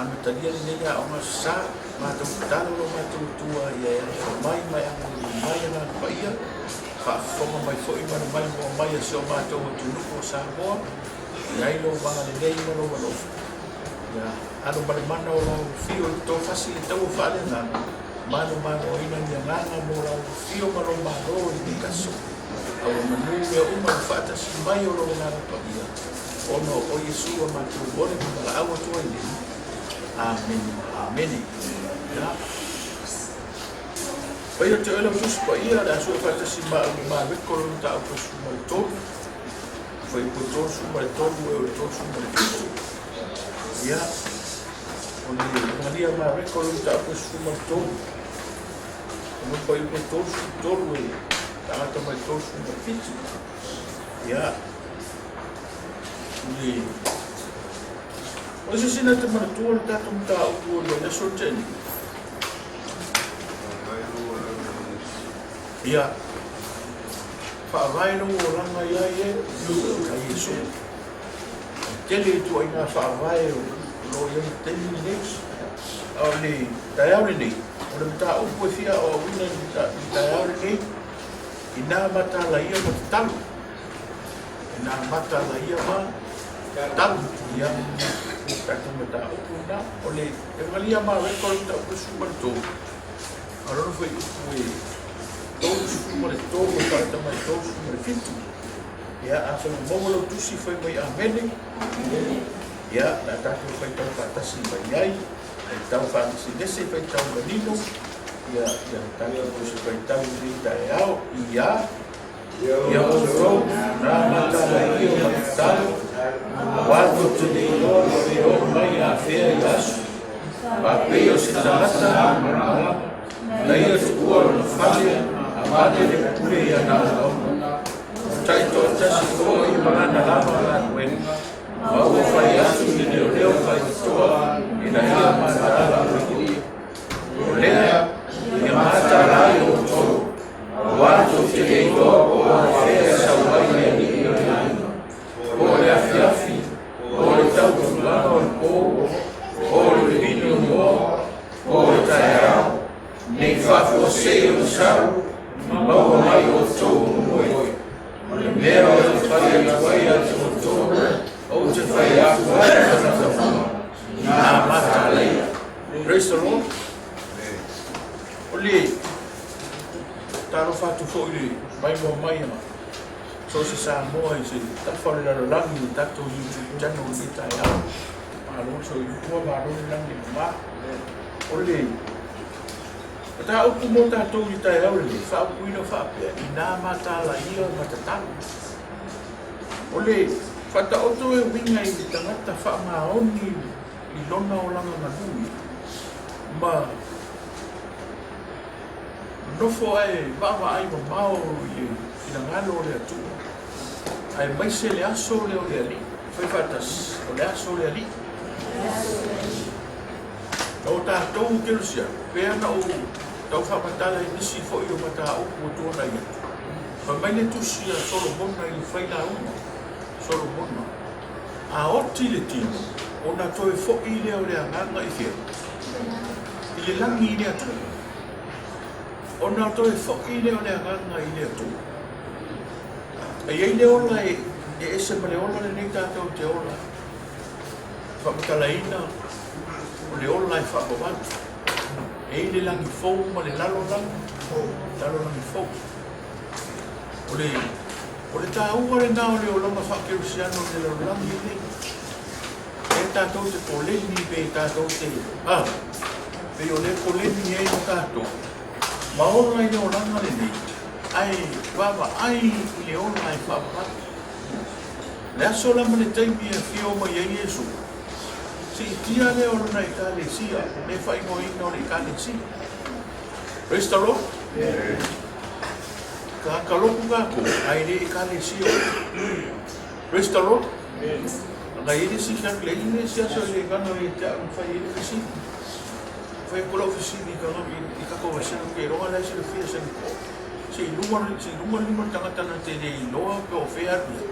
Amatalia lenei aoga sa matou tatalo lo matou Atua ia e alofa mai ma e agalelei mai Agaga Paia, faafofoga mai foi ma le maimoa mai a si o matou atunuu o Samoa, i ai lou agalelei ma lou alofa. Ia alo ma le mana o lau afio i tofasi le taua faaleagaga, manomanoina ni agaga mo lau afio ma lou Malo i lenei aso. A ua manu mea uma i le faatasi mai o lou Agaga Paia, ona o oe Iesu a matou ole ma valaau atu ai nei. Amene. Amene. Ia. Paia te oe lau Tusi Paia, o le a sue faatasi ma au i Mareko lona mataupu e 13. Fuaiupu e 33 e o le 37. Ia, o le Maria Mareko lona mataupu e 13. O le fuaiupu e 33 e tagata mai 37. Ia, le O se sina te manatua le tatou mataupu o le aso tele. Ia, faavae lou olaga ia ia a Iesu. Tele i tuaiga faavae o lo o i ai i le taimi lenei. A o le taeao lenei, o le mataupu e fia aoaoina i le taeao lenei, ina matalaia ma tatalo. Ina matalaia ma tatalo. Ia, tatou mataupu lena. O le Evalia Mareko o le mataupu e 13, a o lona fuaiupu e 33 e faata mai 37. Ia, afai ua maua lau tusi, fai mai amene. Ia, o le a tatou faitau faatasi mai ai, faitau faanesenese, faitau manino, ia, ia tatou tusi faitau i lenei taeao, ia, ia outou na matalaia ma tatalo, aua tou te le iloa pe oo mai afea i aso, faapei o se tagata na ia tuua lona fale, a vale le pule ia naonaona. Taitoatasi foi ma lana lava galuega, ma ua fai atu i le leoleo faitotoa ina ia mataala ai ia. O lea, ia mataala ai outou, aua tou te le iloa po o afea e sau ai le alii o le aiga, po o le afiafi, po o le tau tulaga o le po, po o le vivini o moa, po o le taeao, nei faafuasei ona sau, ma maua mai outou o moe. O le mea ou te fai atu ai ia te outou, ou te fai atu ai i tagata uma, ina mataalaia. Praise the Lord. O le talofa atu foi i le maimoa mai a so o se Samoa i se tafa o le lalolagi i le tatou YouTube channel i lenei taeao. Malo le soifua, malo le lagi e mama. O le mataupu mo tatou i le taeao lenei, faaupuina faapea, ina matalaia ma tatalo. O le faataoto e uiga i le tagata faamaoni i lona olaga galue ma nofo ae vaavaai mamao i le finagalo o le Atua, aemaise le aso lea o le Alii. Fai faatasi, o le aso o le Alii. Na o tatou kerisiano, pei lava ona ou tau faamatala i nisi foi o mataupu ua tuanai atu, fai mai le tusi a Solomona i le failauga, Solomona, a oti le tino, ona toe foi lea o le agaga i fea? I le lagi i le Atua. Ona toe foi lea o le agaga i le Atua. E i ai le ola e ese ma le ola lenei tatou te ola ai. Faamatalaina o le ola e faavavau. E i le lagi fou ma le lalolagi, lalolagi fou. O le, o le taua lena o le olaga faakerisiano i le lalolagi lenei. E tatou te koleni pe tatou te, a, pei o lea koleni ai ma tatou, ma ola i le olaga lenei, ae vaavaai i le ola e faavavau. Le aso la ma le taimi e afio mai ai Iesu, siitia lea o lona Ekalesia, le faaigoaina o le Ekalesia. Praise the Lord. Ka kaloku kākou, ae le Ekalesia o. Praise the Lord. Ana i le isi siaki le i le isi aso i le gana i te au fai i le fesili. Fai ko lau fesili i ka i ka ko vasena ke roa lai se le fia se ko. Se i luma se i luma lima tangata na te le iloa pe o fea alu ia.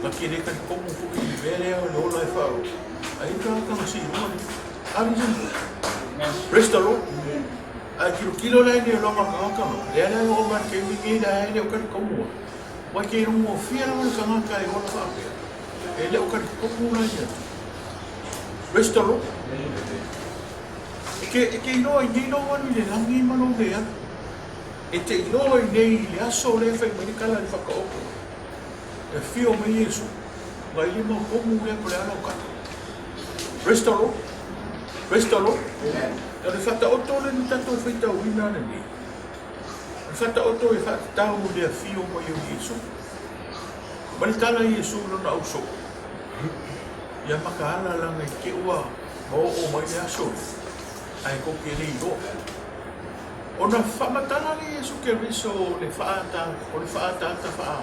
Na ke le tali komu foʻi i le mea lea o le ola e faa. Ai ka ka se i luma lima. Amen. Praise the Lord. Ae tilotilo la i le iloaga o le tagata ma, lea la e oo mai i le taimi lenei la e le o talitonu ai. Ua e te logofia lava le tagata e ola faapea, e le o talitonu la i le Atua. Praise the Lord. E te, e te iloa i nei lou alu i le lagi ma lou le alu. E te iloa i nei i le aso lea e fai mai le tala i le whakaoto. E afio mai Iesu, ngai le mau komu lea po le a lau kata. Praise the Lord. Praise the Lord. O le whataoto le na tatou whaitauina lenei. O le whataoto e whaatatau le afio mai o Iesu. Ma le tala Iesu lona au soo. Ia makaala laga i te ua ma oo mai le aso lea, ae tou te le iloa. Ona faamatala lea Iesu Keriso o le faaata, o le faaataata faa,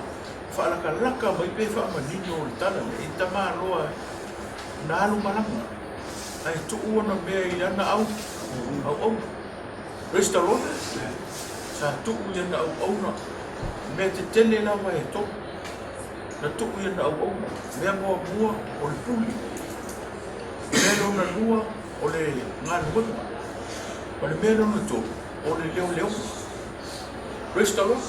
faalakalaka mai pe faamanino o le tala lea i tamaloa na alu malaga, ae tuu ona mea i lana au, auauna. Praise the Lord. Sa tuu i ana auauna, mea tetele lava e tolu. Na tuu i ana auauna, mea muamua o le pule, mea lona lua o le galuega, ma le mea lona tolu o le leoleoga. Praise the Lord.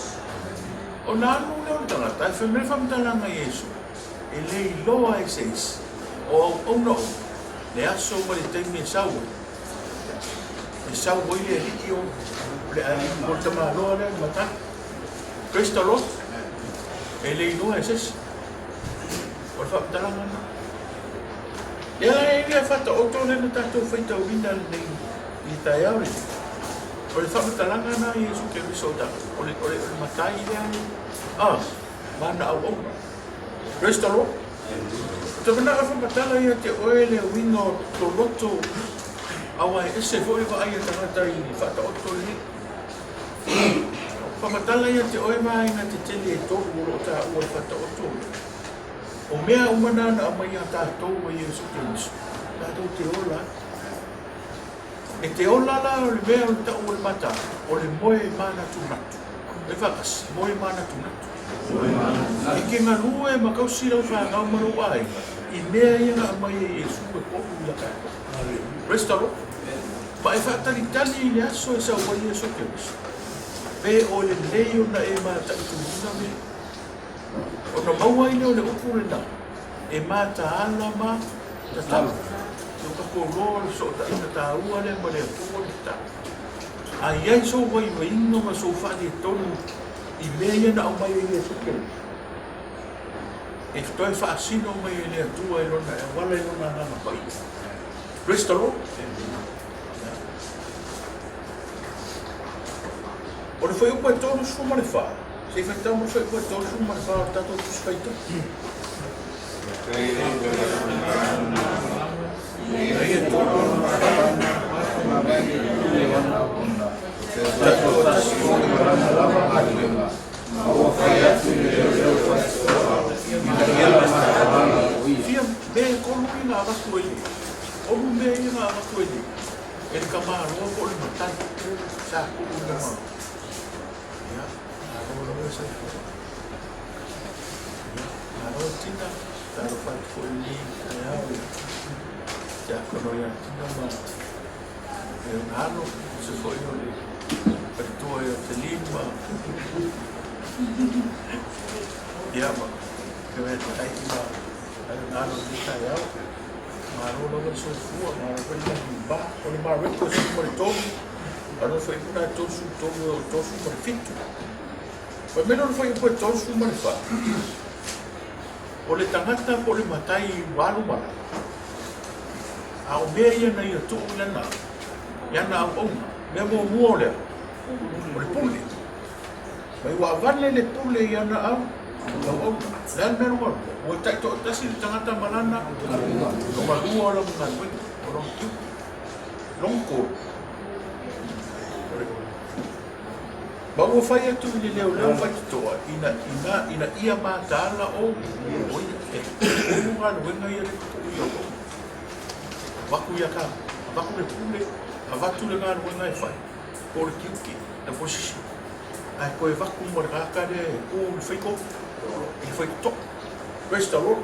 Ona alu lea o le tagata, ae fai mai le faamatalaga a Iesu, e le iloa e se isi o auauna uma le aso ma le taimi e sau ai, e sau ai le alii o le alii o le tamaloa lea le matai. Praise the Lord. E le iloa e se isi. O le faamatalaga lena. Lea la e ia faataoto lea na tatou faitauina lenei i le taeao lenei. O le faamatalaga lena a Iesu Keriso o tatou, o le, o le, o le matai lea a, ma ana auauna. Praise the Lord. Ou te manao e faamatala ia te oe le uiga o to loto aua e ese foi le vaai a tagata i le faataoto lenei. Faamatala ia te oe vaega tetele e tolu o lo o taua i le faataoto lea. O mea uma na na aumai iā tatou e Iesu Keriso, tatou te ola ai. E te ola la o le mea o le tau o le mata, o le moe manatunatu. E faatasi, moe manatunatu. E te galue ma tausi lau fanau ma lou aiga i mea ia na aumai e Iesu e tolu ia tatou. Praise the Lord. Ma e faatalitali i le aso e sau ai Iesu Keriso, pe o le lelei ona e mataituina mea. Ona maua ai lea o le upu lena, e mataala ma tatau. O tatou loa o le fesootaiga taua lea ma le Atua le tatau. A i ai sou vaivaiga ma sou faaletonu i mea ia na aumai e Iesu Keriso, e toe faasino mai e le Atua e lona e auala i lona Agaga Paia. Praise the Lord. O le fuaiupu e 34, se i faitau mai le fuaiupu e 34 o le tatou Tusi Faitau. Fia mea e tolu ia na avatu e le, tolu mea ia na avatu e le, e le tamaloa po o le matai sa tuu i luma. Ia, malo lava le soifua. Ia, malo Tina, talofa atu foi i lenei taeao i le tiakono ia Tina ma e ona alo, aemaise foi o le faletua ia Celine ma ia ma Kevin Taiki ma ona alo i lenei taeao. Malo lava le soifua, malo foi le lagi O le Mareko e 13, a o le fuaiupu lena e 33 e oo i le 37. Fai mai lona fuaiupu e 34, o le tagata po o le matai ua alu malaga, a o mea ia na ia tuu i lana, i ana auauna, mea muamua o le a? O le pule. Mai ua avane le pule i ana au, auauna. O le a le mea lona lua? Ua taitoatasi le tagata ma lana lona lua o lana galuega, o lona tiute. Lona tolu, ma ua fai atu i le leoleo faitotoa ina, ina, ina ia mataala o, o ia, e tolu galuega ia le tupu i au. Avatu ia ka, avatu le pule, avatu le galuega e fai, po o le tiute, le position. Ae toe avatu ma le tagata lea e tu i le faitoto, i le faitotoa. Praise the Lord.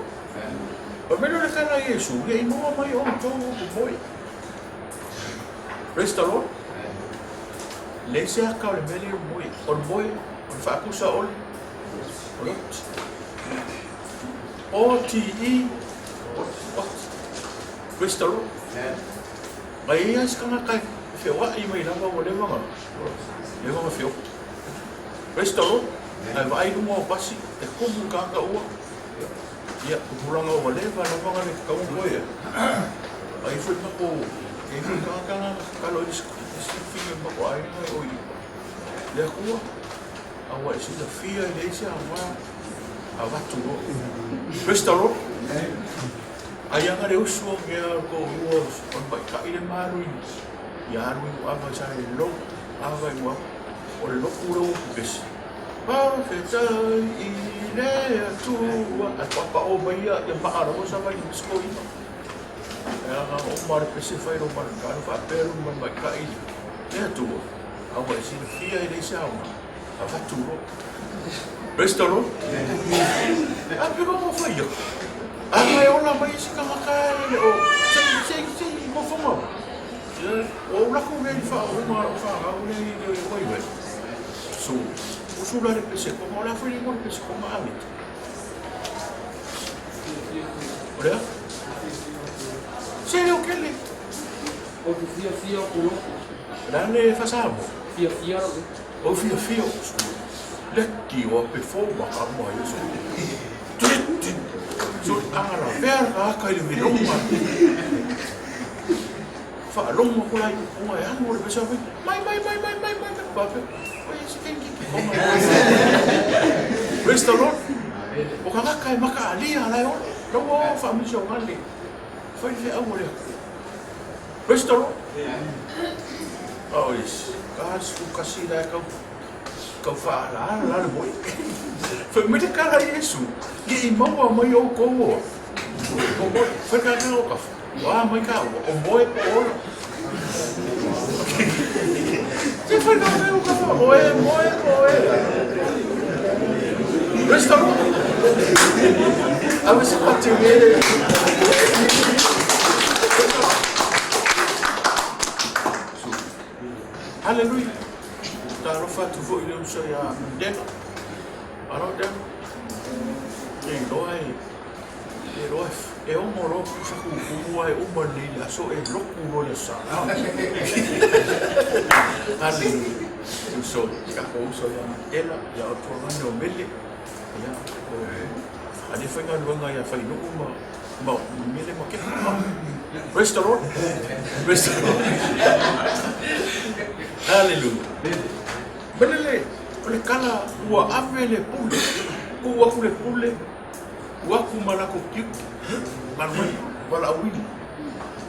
Fai mai lea o le tala a Iesu, le iloa mai outou upu moi. Praise the Lord. Leai se aka o le mea lea i le moe. O le moe, o le faakusa o le, o le oti. O-T-E, oti. Praise the Lord. Ma e i ai lava se tagata e feoai mai lava ua leva ona, leva ona feoti. Praise the Lord. Ae vaai i luga o pasi, e tumu le tagata ua, ia, tupulaga ua leva lava ona le tatau ona toe ai. A i ai foi le matou, e i ai foi le tagata na na tatalo i le isi fafine o le matou aiga e o i le Atua, a ua e silafia e leai se aoga avatu loa. Praise the Lord. Ai aga le usu o mea o le toalua o le maita'i le ma alu i ia alu i ava sa le lo ava i ua o le lotu le ua pepesi. Faafetai i le Atua. Ae paopao mai ia ia maa lava sa mai le sikoina. E aga uma le pese fai lo malutalo faapea lo ma maita'i le Atua. A ua e silafia e leai se aoga avatu loa. Praise the Lord. A pe mo fai ia. A mai ola mai isi tagata e le o se se se mo fonga. O ula ku le fa o ma o fa ga le le wai wai. So, usu la le pese ko mo la fai mo le pese ko ma ave. O lea? Se le o kele. O te fiafia o ku lotu. La le fa sa mo. Fiafia lo. O fiafia o sui. Leki o ape fou ma ka mai o sui. Sui anga la vea la ka i le vilonga. Whaalongo ko lai o ngai anu o le pesa mai. Mai mai mai mai mai mai mai pape. O ia se kenki ki konga. Praise the Lord. O ka ngaka e maka alia lai o. Lau o whaamisi o ngale. Whai le au o le aku. Praise the Lord. Oh yes. Ka su kasi la kau kau whaala la le moe. Whai mai te kara Yesu. Ye i maua mai o kou o. O moe. Whai ka ka o ka. Wa mai ka o o moe po ola. Te whai ka ka o ka o e moe po e. Praise the Lord. Ave se pati mele. Hallelujah. Talofa atu foi le uso ia Dena. Alo Dena. E loa e e loa e omo loa pusa kukumua e uma nei le aso e loku loa le sa. Hallelujah. Uso, ka uso ia Ela, ia o tuangane o mele. Ia, o a le faigaluega ia Fainu'u ma ma Mele ma Kepa. Praise the Lord. Praise the Lord. Hallelujah. Mele le, o le kala ua ave le pule, tuu atu le pule, ua aku ma lako tiute, malumalu, valaauina.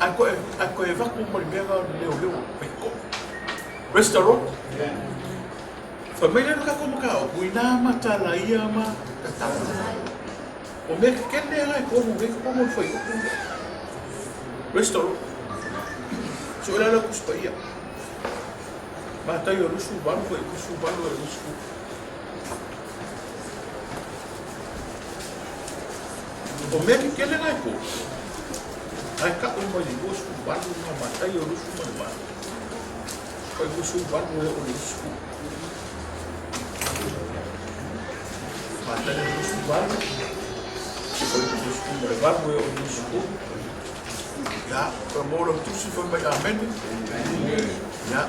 Ae koe, ae koe avatu ma le mea na leoleo, faito'o. Praise the Lord. Fai mai lea le tatou mataupu, inā matalaia ma tatala. O mea kekele la e tonu nei totonu o le fuaiupu lea. Praise the Lord. So ela la Tusi Paia. Mataio 28, fuaiupu 18 e 20. O mea kekele la e tonu, ae ka'u mai le 28 ma Mataio 28. Fuaiupu 18 e oo i le 20. Mataio 28, fuaiupu 28 e oo i le 20. Ia, ka mo lau tusi fai mai amene. Ia,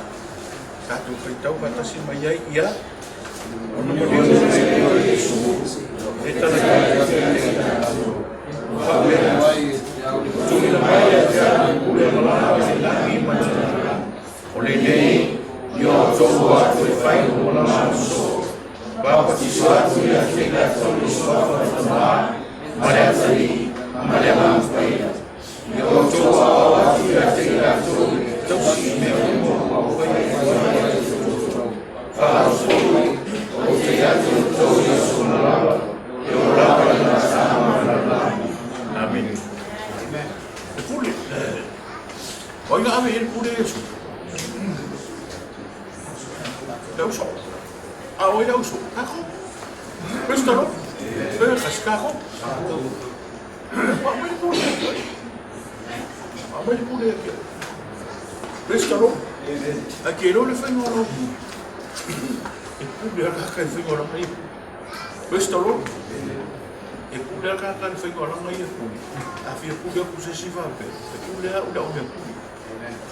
tatou faitau faatasi mai ai ia. Ona manuia o Iesu, e tala Tuuina mai ia te au le pule ma lana i le lagi ma le fanua. O lenei, i o outou atu e fai mo lana aso. Papatiso atu ia te tatou i suafa o le Tamā, ma le Atalii, ma le Agaga Paia. I o outou aoao atu ia te tatou i le tausi i mea uma ua ou faia i ai ia te outou. Faaosolo, ou te atu i outou i aso uma lava, e o lava i nā saha ma le lalolagi. Amene. Le pule. O ai na ave i ai le pule Iesu? Le uso. A o ai le uso? Kākou. Praise the Lord. E kasi kākou. Ua aumai le pule ia te oe. Ua aumai le pule ia te oe. Praise the Lord. Ae ke iloa le faiga o lau pule. E pule lava le tagata i le faiga o lana ia pule. Praise the Lord. E pule lava le tagata i le faiga o lana ia pule. A fia pule atu se isi faapea, e pule lava au i lau mea pule.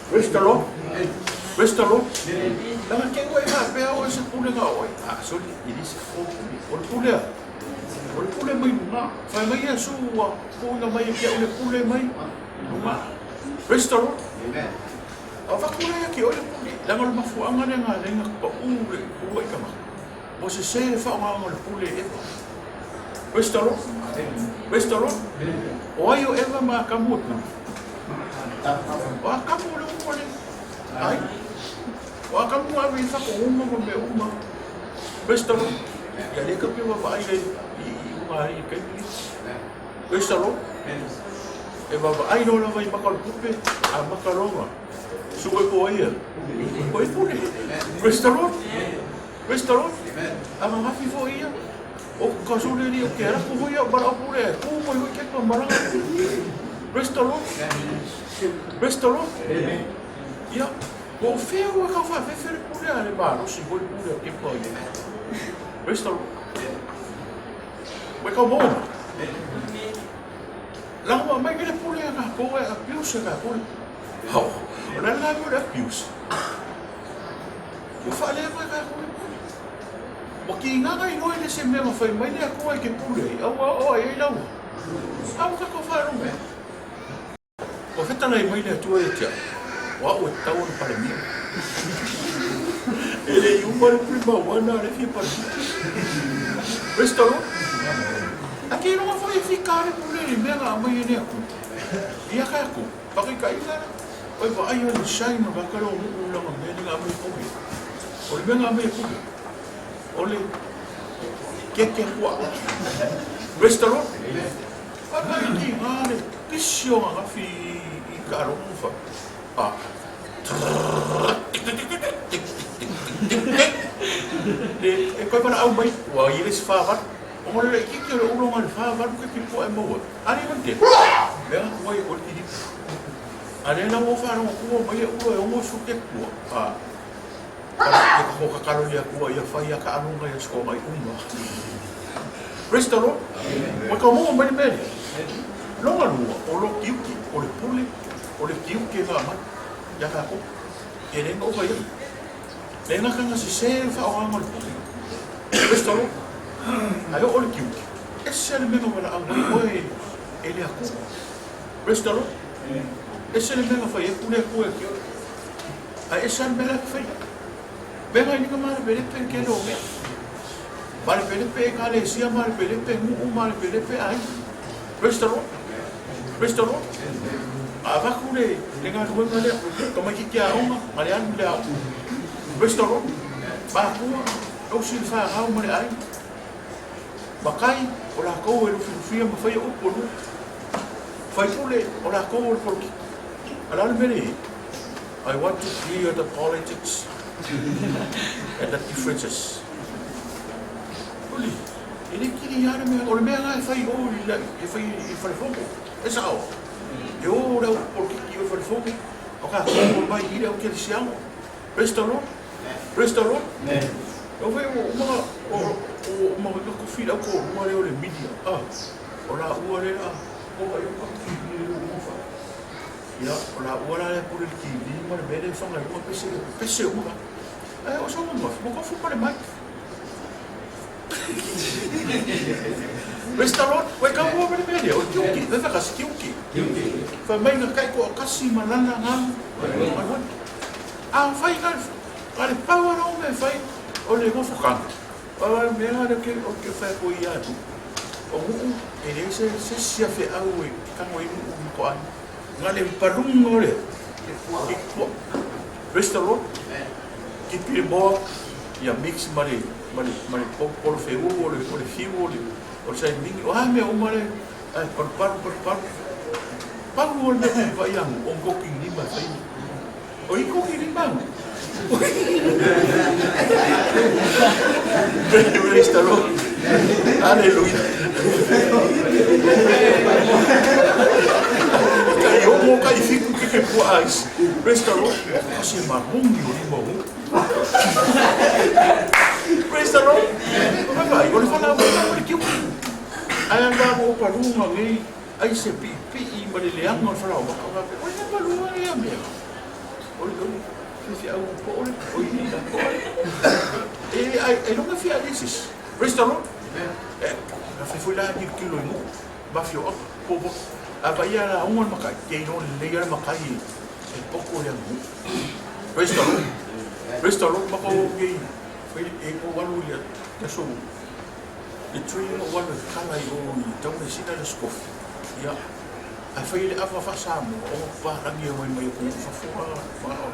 Praise the Lord. Praise the Lord. Leaga te i ua e faapea oe se pulega o oe. Ah, soli, e le se fofo pule. O le pule a? O le pule mai luga. Fai mai Iesu ua tuuina mai e te au le pule mai luga. Praise the Lord. Amen. A avatu la ia te oe le pule, leaga o le mafuaaga lea na ala ai ona pau le uluai tagata, ua sese le faaaogaina o le pule e Eva. Praise the Lord. Praise the Lord. O ai o Eva ma Atamu e pule? O Atamu o le upu a le ai. O Atamu na ave i fako uma ma mea uma. Praise the Lord. Ia lea ka pei vaavaai i luga ai i le taimi lenei. Praise the Lord. E vaavaai loa lava i maka o le tupe, a maka loa ma sue po ai ia. Po ai pule. Praise the Lord. Praise the Lord. A vavafi foi ia. O ka sole li o ke ala ku hoi au mala o pule e ku moi hoi ke pa malaga. Praise the Lord. Praise the Lord. Ia, po o fea ua kau faafefe le pule a le malosi foi le pule a Kepa ia. Praise the Lord. Ua kau maua mai. Lago mai ke le pule a kākou e abuse e kākou le Hao, o le a le la mea o le abuse? Ua faaleva e kākou le pule. Ua kīgaga i loa i le se mea na fai mai le Atua i ke pule ai, a ua oo ai ai laua. A ua kākou faalogo mai. Ua fetalai mai le Atua ia te au, o au e tatau ona palemia. E le i uma le prima one a le fia palemia. Praise the Lord. A ke iloga foi e fika le pule i le mea na aumai e le Atua. Ia kākou, faakaikaina la, oi vaai a le shine o ka leo nuu langa mea ni na aumai e pule. O le mea na aumai e pule, o le keke puaa. Praise the Lord. Whakaiti ngā le pisi o ngā ngawhi i ka rongo wha. A. Le, e koe wala au mai, ua i le si whāwaru. O ngā le kiki o le ulo ngā le whāwaru ke ki pua e maua. A le mante. Mea ngā kuai o le kiri. A le lau o whārongo kua mai e ulo e ongo su ke pua. A. Wala ke ka hokakalo le Atua ia whai a ka alonga ia siko mai uma. Praise the Lord. Ua ka moa mai le mea lea. Longa lua, o lo tiuki, o le pule, o le tiuki e ngā mai, ia kākou. E le ngā uka ia. Le ngā kanga se se whaoanga o le pule. Praise the Lord. Ai o le tiuki. Ese le mea wala au mai oe e le Atua. Praise the Lord. Ese le mea whai e pule Atua e ki oe. Ae ese lava le mea la e faia. Mea i linga malepelepe le tele o mea. Malepelepe ekalesia, malepelepe nuu, malepelepe aiga. Praise the Lord. Praise the Lord. A avatu le le galuega lea, tamaititi aoga ma le alu i le aoga. Praise the Lord. Matua, tausi le fanau ma le aiga. Matai, o latou e lufilufia ma faia upu o nuu. Faipule, o latou o le polokiki. A o le a le mea lea e i ai? I want to clear the politics and the differences. Uli, e le kili lava le mea, o le mea la e fai o i la, e fai i Falefono, e sao. E o le au polokiki o Falefono, o ka koko mai i le au kerisiano. Praise the Lord. Praise the Lord. E fai o uma o o uma ka kofi le au ko lua le o le media. Ah, o la ua le la, o ka yo ka TV le o fa. Ia, o la ua la lea pule le TV ma le mea lea e fanga i luga pese, pese uma la. Ae o sa uma, mo ka fupa le mic. Praise the Lord. Wai ka mua le mea lea, o tiuki, le whakasi tiuki. Whai mai nga kai ko akasi ma lana ngā manuan. A whai ka, ka le pau ara o me whai, o le ngofo kanga. O le mea lea ke, o ke whai ko ia atu. O nguu, e le se, se sia whe au e tango i nguu ma ko ai. Nga le palunga o le ke pua. Praise the Lord. Kipi le moa, ia mix ma le, ma le, ma le polo wheū o le, o le whiu o le, o le saimingi. O a mea uma le, ai, palu palu, palu palu. Palu o le mea kuku vai angu, o ngoki lima e whaini. O i koki lima angu. Praise the Lord. Hallelujah. Kai omo, kai fiku ke ke pua. Exercise. Praise the Lord. Kasi magungi o lima o. Praise the Lord. Vai vai, o le whala o le kiu. Ai anga o palunga ngai ai se pi pi i ma le leanga o le whala o waka waka. O le palunga ia mea. O le o le fi au po o le o i la po. E ai e longa fi alisis. Praise the Lord. E na fai foi la ni kilo i mo. Ma fi o po po. A vai ia la unga makai. Te no le ia makai e poko le mu. Praise the Lord. Praise the Lord. Maka o ngai fai e o walu ia ta so. Le tui o walu kala i o i tau le sina le skof. Ia. Ai fai le ava fa sa mo o pa rangi o mai mai ko fa fua fa o.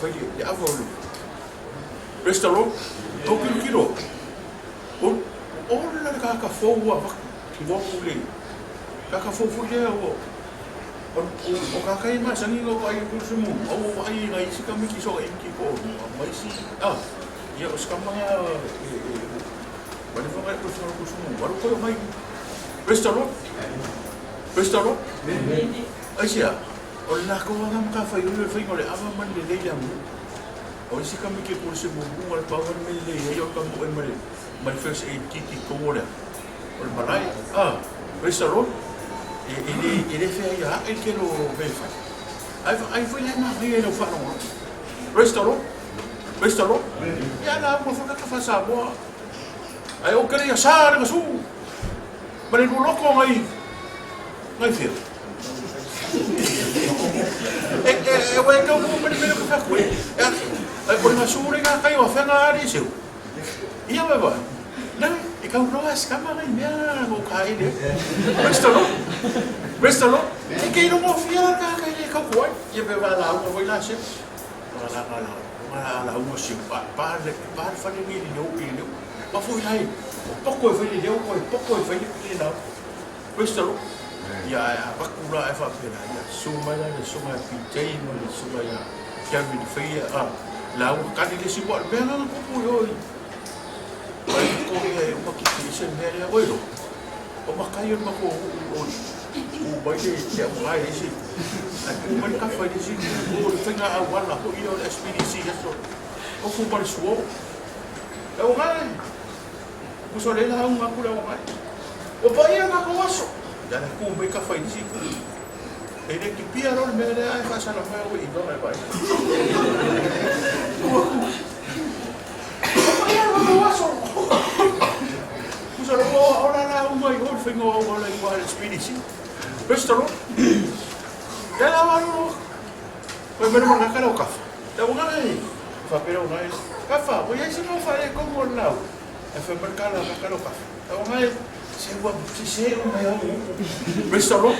Fai le ava o le. Praise the Lord. O kilo kilo. O o la ka ka fo ua va ki wa ku le. Ka ka fo fo le o. O o ka kai ma sangi ngo ai ku sumu. O o ai ngai si ka miki so e ki ko mai si. Ah. Ia o ska manga e e Wale whangai ko whangai ko sumu. Waru koe mai. Praise the Lord. Praise the Lord. Ai sia, o le lako nga maka whai uri whai ngore ava man le leila mu. O isi ka miki ko se mu mu le pawa me le hei o ka mu e mare. Mare first aid kit i kongo lea. O le malae, ah, praise the Lord. E e le e le whea ia e ke lo me whai. Ai ai whai le ngā hei e lau whanonga. Praise the Lord. Praise the Lord. Ia la mo whakaka whasa moa. Ai o kere ia sa le ngasu. Ma le loko ngai ngai whia. E e e wai kau mo mene mene ka whaku e. E ai ko ngasu re ngā kai o whenga ari seu. Ia mai vai. Na, e kau roa skama ngai mea o ka ere. Praise the Lord. Praise the Lord. E kei rongo whia ka kai le kau koai. Ia me wā la unga voi la seu. Wā la ngā la ngā la unga seu. Pa pa le pa le whare ni le i le. Ma foi lai. O poko e whai le leo ko e poko e whai le le. Praise the Lord. Ia a vaku la e whapera. Ia su mai la le sunga e PJ ma le sunga ia Kevin Whaia. A la unga kani le si wa mea ngā kupu i oi. Mai ko ia e uma ki te se mea lea oi ro. O makai o mako o u mai le te au ngai le si. Ai ku mai ka whai le si. O le whainga au wala ho ia o le SPDC aso. O fu pare suo. E o ngai. Kuso le la unga kula o ngai. O pa ia ngā ko aso. Ia le ku mai ka whai le si. E le ki pia ro le mea lea ai whasala mai o i vai vai. O pa ia ngā ko aso. Kuso le o o la la unga i o le whainga o au wala i wa le SPDC. Praise the Lord. Ia la waru. Koe mene mana kala o kafa. Te o ngai. Whapera o ngai. Kafa, o ia se no whae kongo o lau. E whai mene kala ka kala o kafa. Te o ngai. Se ua se se o mai au. Praise the Lord.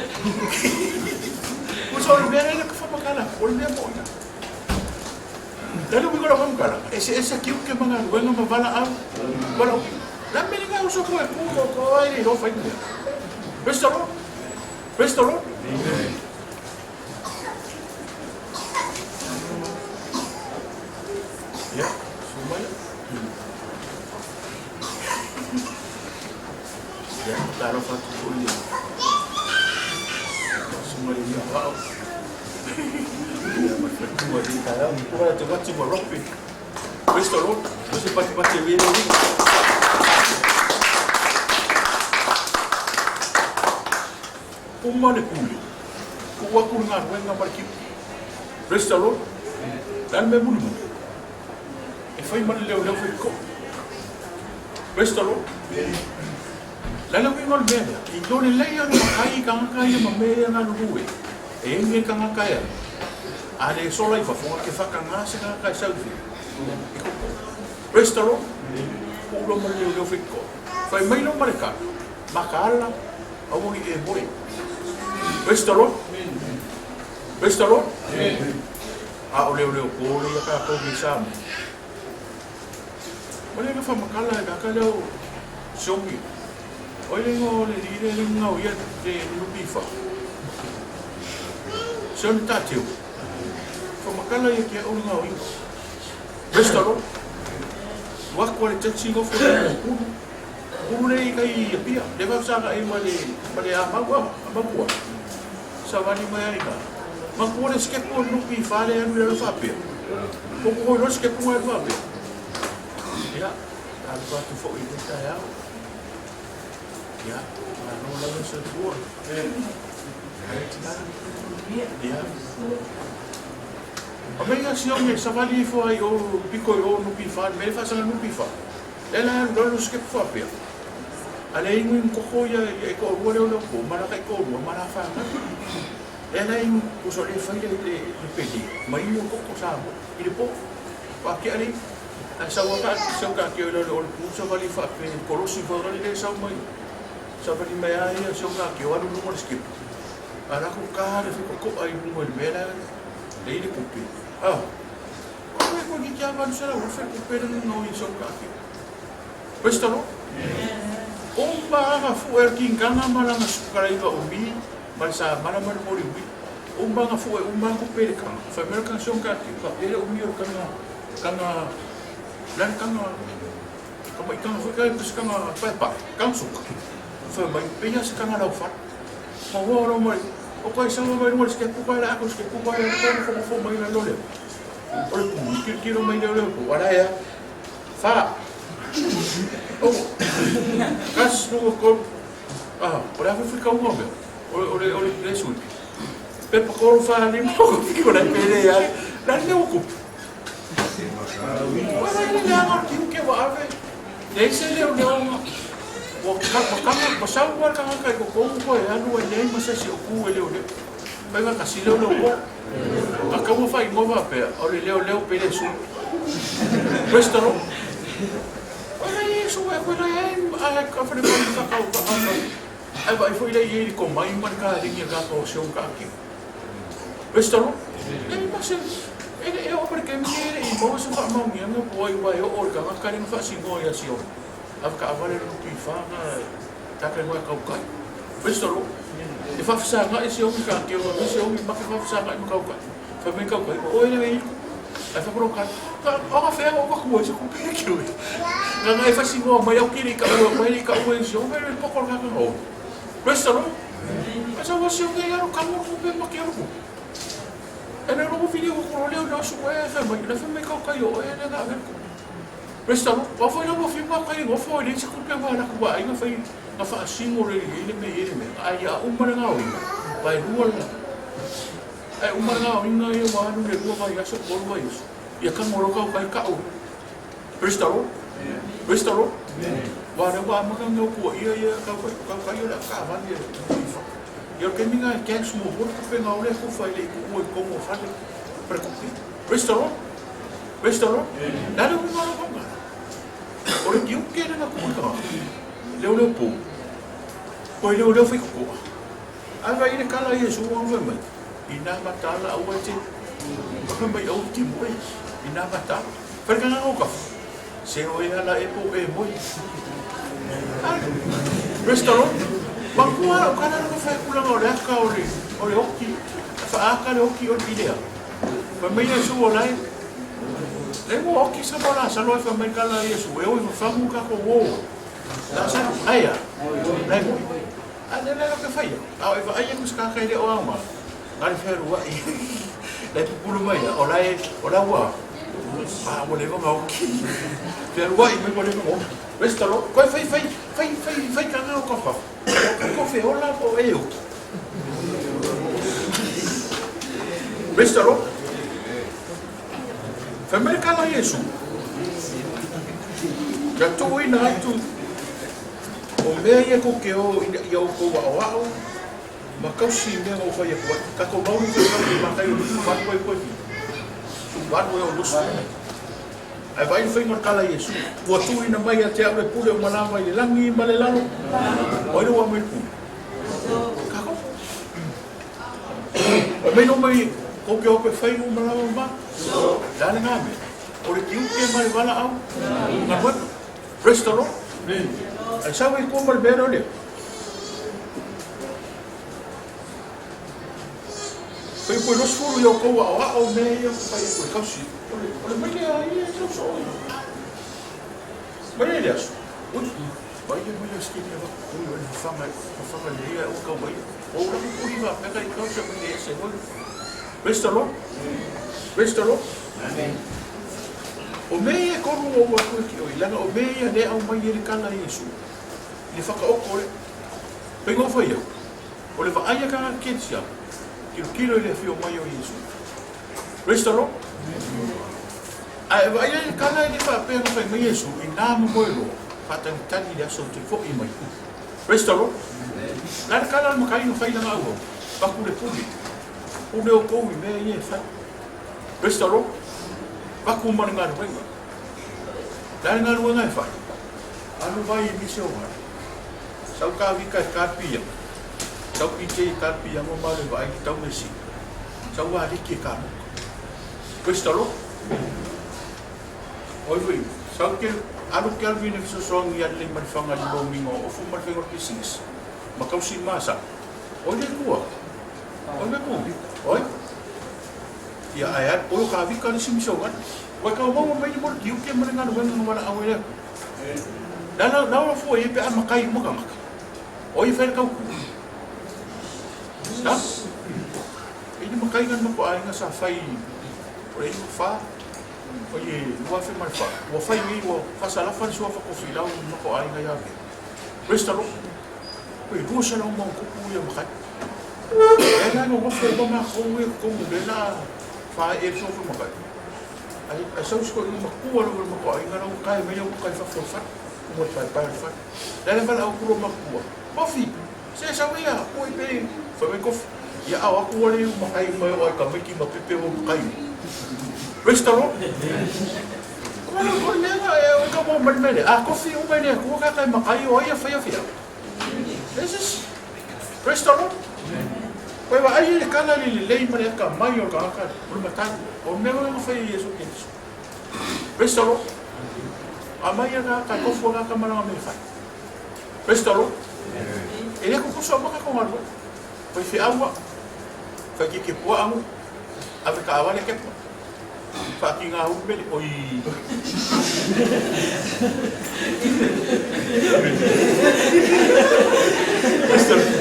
Kuso le mea le ka whamakala. O le mea mo ina. Tele wiko la whamakala. E se ese kiu ke manga wenga ma wala au. Wala o. La mene ngā uso koe ku ko ko ai le whai mea. Praise the Lord. Praise the Lord. Amen. Ia, su mai. Ia, taro whatu ko ia. Su mai ia wao. Ia, mai whatua i ka au. Kura te watu ma ropi. Praise the Lord. Mo se pati pati e wele ni. Uma le pule. Ku aku ngā ruenga mara ki. Praise the Lord. Lale me muli muli. E whai mara leo leo whai ko. Praise the Lord. Lale wi ngol mea lea. I tō le lei anu makai ka ngaka ia ma mea ngā lurue. E enge ka ngaka ia. A le sola i whafonga ke whaka ngā se ngaka e sau whia. E koko. Praise the Lord. Ku ulo mara leo leo whai ko. Whai mai lo mara ka. Maka ala. Awangi e moe. Praise the Lord. Praise the Lord. A o leo leo ko le ia ka kau ni sa me. O le nga whamakala e kaka leo siongi. O ile ngo le li le le ngau ia te lupifa. Sioni tāteu. Whamakala ia kia o ngau ia. Praise the Lord. Wako le taxi ngofo le kulu. Kulu le i kai ia pia. Le vau sanga e ma le a mau a mapua. Sa wani mai ai ka. Matua le sikepu o le NPF lea e alu i lalo faapea. Koko foi loa le sikepu na alu faapea. Ia, talofa atu foi i lenei taeao. Ia, malo lava le soifua. Ai tina. Ia. Aumai sione savali ifo ai o piko i o NPF, le mea e faasaga NPF. Lea la alu lalo sikepu faapea. A le inu inu koko ia e toalua lea o Leopo, ma la taitoalua ma la fanau. Lea la inu uso le fai le le pele ma inu koko Samoa i le po. Pake'a le ae sau a sau ka ke o le o le pu savali faape kolosi foi le sau mai. Savali mai a ia sau ka ke o alu luga le skip. A la ko ka le fi ko ai luga le mea la le i le kupe. Ah. Ko ko ki kia valu sala o fe kupe le no i sau ka ke. Praise the Lord. O ma fu e kinganga ma langa sukalaiva o mi ma le sa mana ma le moli ui. O ma fu e o ma ko pele kanga. Fa mera kanga sion ka ki fa pele o mi o kanga kanga lan kanga kama i kanga foi kai pus kanga pa pa kanga suka. Fa mai pe se kanga lau fa. Ma wa ro mai o kai sa mai mo se ku kai la ko se ku kai la ko fo fo mai la lole. O le ku ki ki ro mai le le ku ala ya. Fa. Oh. Kas no ko ah, o le afu ka uga mea. O le o le le sui. Pe pa ko fa ni mo ko ki ko le pele ya. La le o ku. Ora le le anga ki ke wa ave. Le se le o le o o ka ka ka ko sa wa ka ka ko ko ko e alu e nei ma se si o ku e le o le. Pe ka si le o le o. A ka mo fa i mo va pe o le le o le o pele su. Praise the Lord. Ora Iesu e koe lai ai a ka whare mai ka kau ka ka. Ai vai foi lei e ko mai man ka ringi ka ko se ka ki. Praise the Lord. E ma se e e o pare ke mi e i mo se fa mau ngi nga po ai wai o o ka ka ringi fa si ngo ya si o. A ka avale no ki fa na ta ka ngoi kau kai. Praise the Lord. E fa fa nga e se o ka ki o se o ma ka fa fa nga kau kai. Fa me kau kai o e le ai fa ka ka o ka fe o ka ku se ku pe ki o. Nga nga e fa si ngo mai au kiri ka o mai ka o se o me le poko ka ka o. Praise the Lord. Asa wa se o ke aro ka mo ku pe ma ke aro ku. E le ro video ko ro le o su e fa mai le fa mai ka ka yo e le ga ve ku. Praise the Lord. Wa foi la wa fi ma ka ngo fo le se ku pe wa la ku wa inga fai nga fa singo le le me le me. Ai a uma le nga o. Vai rua la. Ai uma le nga o inga e wa nu le rua vai aso ko rua iso. Ia ka ngoro ka kai ka o. Praise the Lord. Praise the Lord. Wa le wa maka ngau ku ia ia ka ka ka ka ia ka va ni fa. Ia ke minga ke su mo ku pe ngau le ku fa le ku o ko mo fa le. Pre ku. Praise the Lord. Praise the Lord. La le ngau lo ka. O le ki ke na ku ka. Le o le po. Ko le o le fa ku. Ai vai le kala Iesu o vai mai. Ina matala au e te. Ka mai au ti mo e. Ina matala. Fa ka ngau ka. Se o e ala e po e moi. Praise the Lord. Makua o kana no fa kula o le aka o le o le oki. Fa aka le oki o le idea. Fa mai Iesu o lai. Le mo oki sa bola sa lo fa mai kala Iesu e o fa mu ka ko wo. La sa ai a. Lai mo. A le le ka fai. A e va ai ku ska ka le o ama. Ngari feru wa i. Le pupulu mai o lai o la wa. A mo le nga oki. Feru wa i me mo le nga. Praise the Lord. Koe fai fai fai fai fai ka ngau ka fa. Ko fe ola po e o. Praise the Lord. Fa mai kala Iesu. Ka tuuina atu o mea ia ko ke o ia o kou ao ao ma kausi mea o fai aku ai. Ka kou mauri fai fai ma kai o lusu wanu ai koe. Su wanu e o lusu. Ai vai fai ma kala Iesu. Ua tuuina mai ia te au le pule o malama i le langi ma le lalo. O ile ua mai le pule. Kako. O mai no mai ko ke o pe fai o malama ma. La le ngā mea. O le kiuke mai wala au. Ngā web. Praise the Lord. Ai sau i kua ma le mea lea. Fai koe los fulu i o kou ao ao mea ia ko fai koe kausi. O le mai lea ia e tau so oi. Mai lea le aso. Ui, mai lea mai lea skini wa ui o le whanga le ia o kau mai. O ura ku kuri wa peka i kausi mai le ese hoi. Praise the Lord. Praise the Lord. Amen. O mea ia e kolu o ua atu e ki oi, leaga o mea ia lea aumai ai le kala a Iesu, i le whakaoko le. Whai ngā whai au, o le vaai a kanga kerisiano, tilotilo i le afio mai o Iesu. Praise the Lord. Ae vaai ai le kala e le faapea na fai mai Iesu, inā momoe loa, faatalitali i le aso ou te fo'i mai. Praise the Lord. La le kala a le makai na fai lana auau, paku le pule. Pule outou i mea ia e fai. Praise the Lord. Paku ma le galuega. La le galuega e fai. Alu vai i mise o gale. Sau ka vika e ka pia. Sau pite i ka pia mo ma le vaai le tau mesi. Sau aliki e ka moka. Praise the Lord. Oi foi, sau ke alu ke alu ina fesoasoani ia lelei ma le faga i le lomiga o ofu ma le faiga o le pisinisi ma tausi ma sa. Oi le kua. Oi le ku. Oi. Ia ae alu, oi o ka vika le isi misa o gale. Ua kau maua mai le mo le tiute ma le galuega na walaau e le Atua. La la la ola fua ia pe a makai uma tagata. Oi e fai le tautua. La. E le makai ngana mako aiga sa fai o le iu fa. Oi e 2004. Ua fai nei ua fasalafa le suafa Kofi Lau i mako aiga ia ve. Praise the Lord. Oi 200 ma ona tupu ia makai. E la nonofo uma makou ia totonu le la fa e le suafa makai. Ai ai sau si toeaina matua lava o le mako aiga la ua tae mai au ua tae fafo o le fale. Uma le paepae o le fale. Le la valaau atu loa matua. Kofi! Se sau ia, oi pe fai mai Kofi. Ia ao atu ua le makai mai o ai tamaiti ma pepe ua makai. Praise the Lord. O le o le mea na e o ka mo mai le mea lea. A Kofi uma i le Atua ka kai makai o ai a fai a fia. This is Praise the Lord. Koe vaai ai le kala i le lelei ma le akamai o le tagata o le matai. O le mea lea na fai e Iesu Keriso. Praise the Lord. Aumai ia tagata e tofu tagata ma lana mea e fai. Praise the Lord. E le tutusa uma tatou galuega. Fai feau au, fai keke puaa nuu, ave taavale kepa, faatiga ulu mele, oi. Praise the Lord.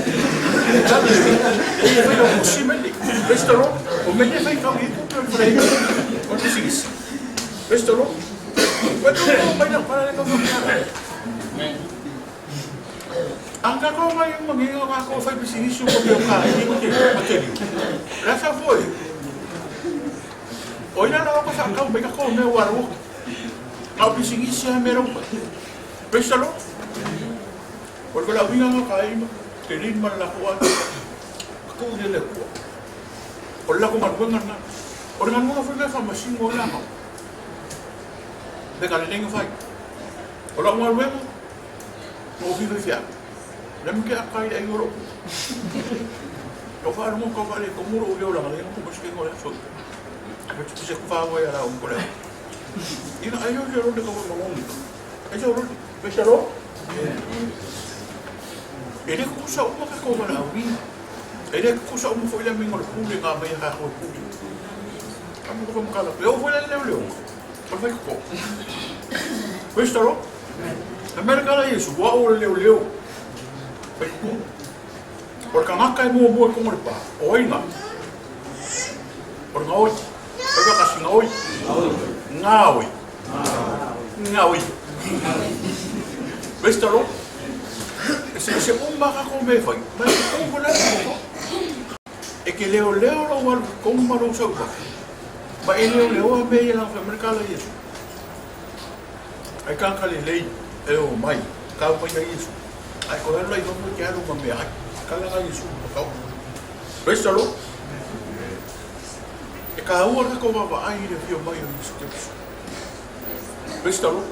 E fai lau pusi mele. Praise the Lord. O mele e fai kau i tupe o le faleaiga o le pisinisi. Praise the Lord. Koe tau mau mai lau pala le kau whakapea. A ka kau mai uma ngi o ngā kau whai pisinisi o mea o ka i o te ma te riu. Le asa foi. O ina na waka whakau mai ka kau mea o ara woki. Ngā pisinisi a mea rau pai. Praise the Lord. O le wala uinga ngā ka ima, te rin ma le lako atu. Ka kau le le kua. O le lako galuega lena. O le galuega foi lea e faamasino ai latou. Pe ka lelei ona fai. O lau galuega, na ou fia faifeau. Le ma ke aka i le ai o lou pua. Na ou faalogo tau faaletonu lou leo leaga leai na kumai se kega o le aso. Ai te pese ku whāua ia rāua ma ko le au. Ina ai o te rone ka whamangongi. Ai te rone, pe se ro? E le kukusa uma ka kau walaauina. E le kukusa uma foi le amiga o le pule ngā mai a kākou e pule. A mo ka whamakala. E o foi le leo leo. O le whaikoko. Praise the Lord. Amerika la Iesu, ua o le leo leo. Whaikoko. O le tagata e muamua i totonu o le pa, o ai na? O le gaoi. Fai faatasi, gaoi. Gaoi. Gaoi. Praise the Lord. Eseese uma a tatou mea e fai, ma e totonu foi la le Atua. E te leoleo lou alu i totonu ma lou sau i fafo, ma e leoleoa mea ia leaga fai mai le tala a Iesu. Ai tagata lelei e omai, tau mai ia Iesu. Ae toe alu la i fafo e te alu ma meaai. Kala na Iesu ma kau. Praise the Lord. E kāua le tatou vaavaai i le afio mai o Iesu Keriso. Praise the Lord.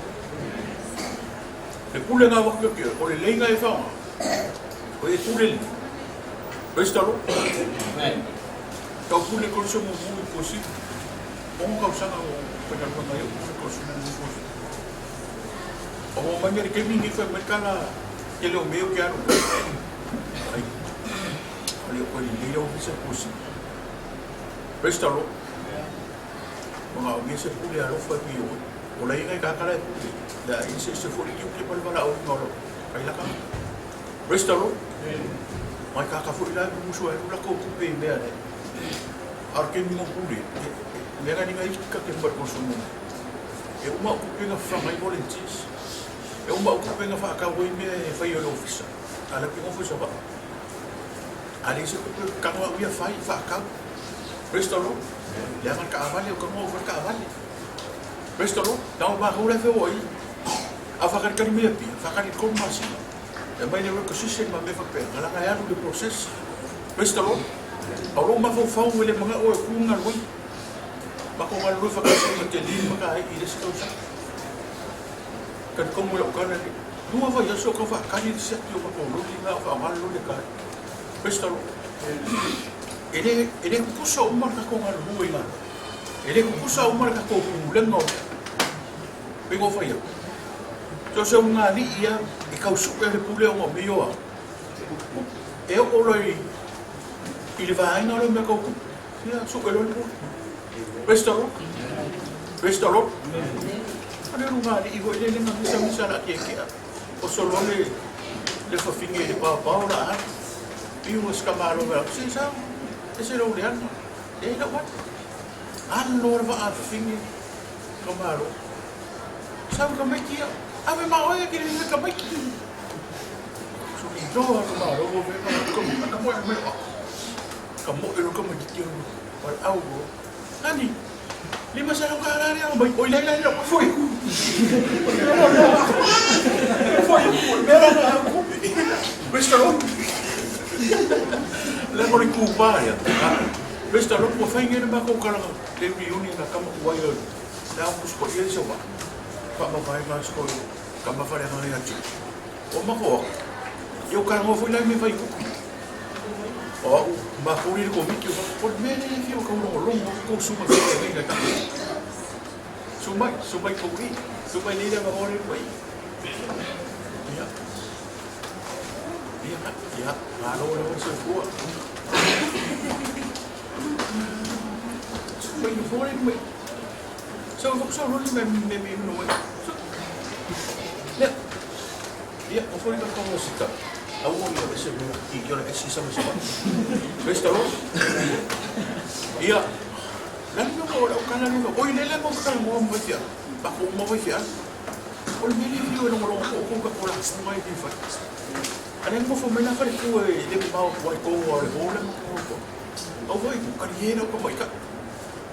Le pule ngā waka ki o le leinga e whaonga. O e pule li. Praise the Lord. Amen. Tau pule koriso mo mui kosi. Ongo kausanga o whaingaluanga e o pule koriso mo mui kosi. O mo mai le kemi ni whai mai kala ke leo meo ke aro. Ai. O le o le leira o fisa kosi. Praise the Lord. Manaomia se pule alofa e pei o oe. O laina i kakala e pule, le a eseese foi le tiute ma le valaauina o lou kailaka. Praise the Lord. Mai kaka foi la e mumusu ai lula kou tupe i mea nei. A o le taimi na ou pule, mea na i ka te mai koso mo. E uma au tupe na fafaga ai volunteers. E uma au tupe na faatau ai mea e fai o le ofisa. A le ke ofisa va. A le se tupe kano au ia fai faatau. Praise the Lord. Le aga taavale o kano au fai taavale. Praise the Lord. Na o matou la e feoai. A faakalikali mai Apia, faakali i le 3 masina. E aumai le requisition ma mea faapea, leaga e alu i le process. Praise the Lord. A o lou mafaufau e le manao e tu galue. Matou galulue faatasi ma Teli ma Taii i le isi tausaga. Talitonu i lau tala, lua vaiaso o tau faatali le siaki o matou loli na o faaaoga le loli a Taii. Praise the Lord. E le, e le tutusa uma le tatou galulue i galuega. E le tutusa uma le tatou pulega o mea. Pei ona ou fai atu, so o se ulugalii lava e tau sue le pule ona o mea ia o au. E oo loa i le vaega lea o mea tau tupe, ia sue loa le pule. Praise the Lord. Praise the Lord. A le ulugalii foi lele na misamisa la tietia. Oso loa le fafine i le paopao la alu. Piu ua sikamalo mai au, se sau, ese lou leaga. E lau atu. Alu loa le vaa a le fafine. Ka malo. Sau tamaiti ia. Ave ma oe ke le tamaiti. So i loa ka malo mo me ka ka ka mo me o. Ka mo e lo ka tamaiti o. O le au o. Ani. Lima sa ka la le mai oi lai lai lo foi. Foi me la la ku. Mr. Lord. Le mo le ku pa ya. Mr. Lord mo fai ngene ma ko kala le reunion na kama uai o le au kusi ko ia se wa fa ma vai ma sko ka ma fale ngai atu o ma ko yo ka ngo foi la me fai kuku o au ma ko ri ko miki o ko me le fi o ka lo lo mo ko su ma fi ngai na ta su mai su mai ko ri su mai le ma ore ko ia ia ia ma lo lo se fua Fai no fore mai. So so ro me me me no mai. So. Le. Ia, o fore ka ko sita. Au o ia se mo i ki ora esi sa sa. Praise the Lord. Ia. La no ko o kana no. Oi le le mo ka mo mo fia. Pa ko mo fia. O le mele fi o no lo ko ko ka ko la mo mai fi fa. Ale mo fo me la fare ku e le mo ma ko ko o le ho le mo ko. Au foi ku kari he ko mai ka.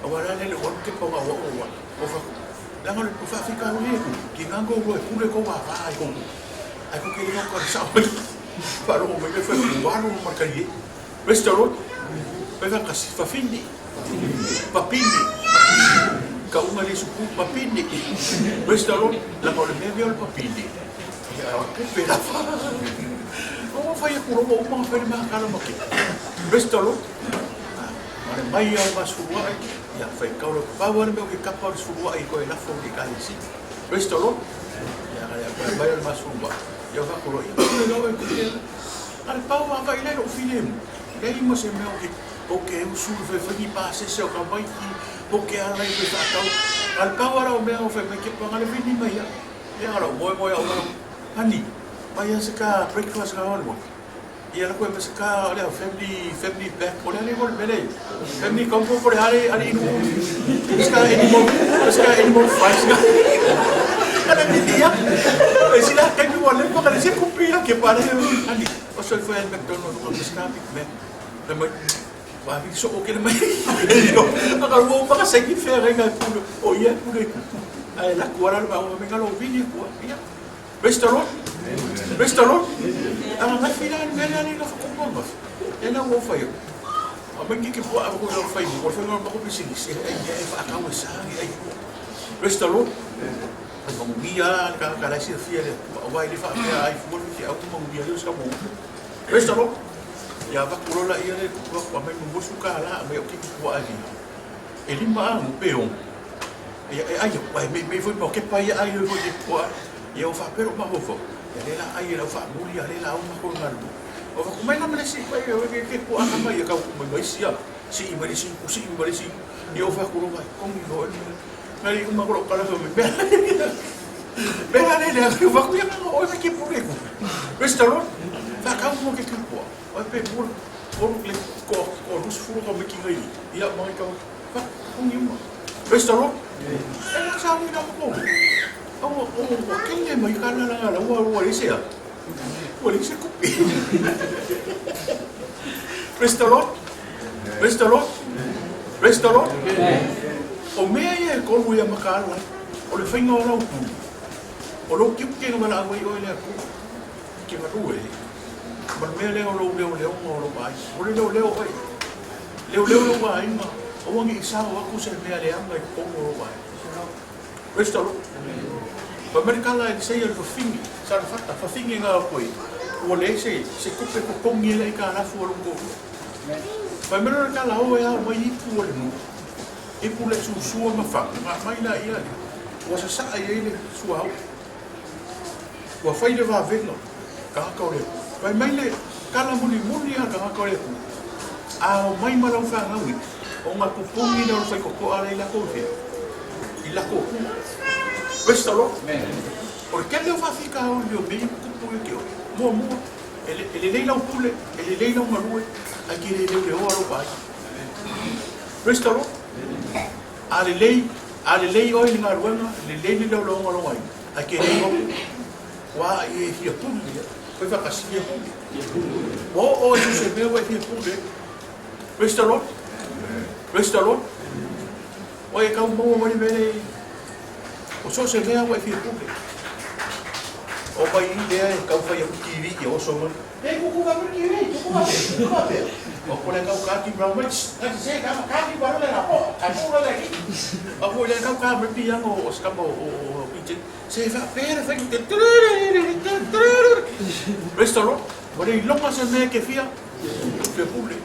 Aua la le o te ponga o o o fa. La ngol ku fa fika o le ku. Ki ngango o pule ko wa va ai ko. Ai ko ke le ko sa mai. Fa ro mai le fa ku wa no ma kari. Restaurant. Pe fa kasi fa fini. Papini. Ka unga le suku papini. Restaurant la ngol me me o papini. Ia o pe la fa. O fa ia ku ro o ma fa le ma kala ma ke. Restaurant. Ma le mai au ma sefulu ai, ia fai kau le pau ale mea o ke kapa o le sefulu ai koe lafo i ke ekalesia. Praise the Lord. Ia ka lea koe mai o le ma sefulu ai. Ia o fakulo ia. Pule lava e kuke. A le pau a vai lai lou filemu. Leai ma se mea o ke o ke usu i fai fai ni pasese o ka maiki o ke ala i fai whaatau. A le pau ala o mea o fai mai ke panga le vini mai ia. Ia ala o moe moe au ala. Honey, mai a se ka breakfast ka honua. Ia la koe ma se ka o lea family family back o lea le mo le mele family combo po le ale ale inu ska animal ska animal five ska ana miti ya e sila kai mi wale pa kale se kupi ya ke pare ani o so foi al McDonald ko ska Big Mac na mai wa vi so o ke le mai no aka mo pa ka se ki fere nga ku o ia ku le ai la ku ara ba o me ngalo vi ku ia. Praise the Lord. Praise the Lord. Aga ngai fai la mea lea na whakopa ma. E na ua whai. A mai ki ke pua a ko lau whai mo whai ngā mako pisinisi e ai e whaakau e sāngi ai. Praise the Lord. Ai manguia le ka ka lai sia fia le a wai le whaapea ai fua le ki au tu manguia le ska mo. Praise the Lord. Ia vaku lola ia le kua kua mai mo musu ka la mai o ki kua ali. E lima a mo pe o. Ia e ai ai me me foi mo ke pai ai le foi ke kua. Ia ua faapea lou mafaufau, ia lea la ai e lau faamuli, a lea la au makou i galulue. Ua faku mai la ma le isi mai e ke puaʻa mai ia kau mai ma isi a sii mai le isi upu, sii mai le isi upu. Ia ua fai atu loa, kogi loa le mea. Na i uma aku lou kala fai mai, mea mea la lele ua fai atu, ia na oe mai ke pule ku. Praise the Lord. Faakau mo ke ke puaʻa, oe pe pule. tolu le ko ko 20 ka miki ngai ia mai ka fa kongi uma. Praise the Lord. E la sa ni na ko. Au o o kelle mai ka la la la ua ua le se a. Ua le se kupi. Praise the Lord. Praise the Lord. Praise the Lord. O mea ia e kolu ia makaala, o le faiga o lau pule, o lou tiute na valaau ai oe le Atua, e te galue ma le mea lea o lou leoleoga o lou aiga. O le leoleo oe, leoleo lou aiga, aua ne i sao atu se mea leaga i totonu o lou aiga. Praise the Lord. Fai mai le tala e Isaia le fafine, Sarefata, fafine na koe, ua leai se, se tupe totogi ai le aikalafu a lou toalua. Fai mai lona tala, O e ao mai ipu o le nuu, ipu le susua ma fagu, na aumai laia lea, ua sasaa i ai le suauu. Ua fai le vavega, tagata o le Atua. Fai mai le tala mulimuli a le tagata o le Atua, A omai ma lau fanau i, ona totogi lea o le faitotoa lea i latou i fea? I latou tua. Praise the Lord. O le tele o faafitauli o mea ia tutupu ia te oe. Muamua, e, e lelei lau pule, e lelei lau galue, ae te le leoleoa lou vaaiga. Praise the Lord. A lelei, a lelei oe i le galuega, lelei le leoleoga o lou aiga, ae te le iloa ua a i e fia pule, koe faatasi fia pule. Ua oo e se mea ua e fia pule. Praise the Lord. Praise the Lord. Ua e tau maua mai le mea lea o so o se mea ua e fia pule. O mai i lea e tau fai atu TV ia oso mai. E kuku va mai TV, kuku va pe, kuku va pe. O ko le kau ka ki brau mai, ka ti se ka ka ki ba le la po, ka ku le ki. O ko le kau ka mai pi ang o ska mo o pi se fa pe le fai te. Praise the Lord. Ua le iloga se mea e ke fia. Fia pule.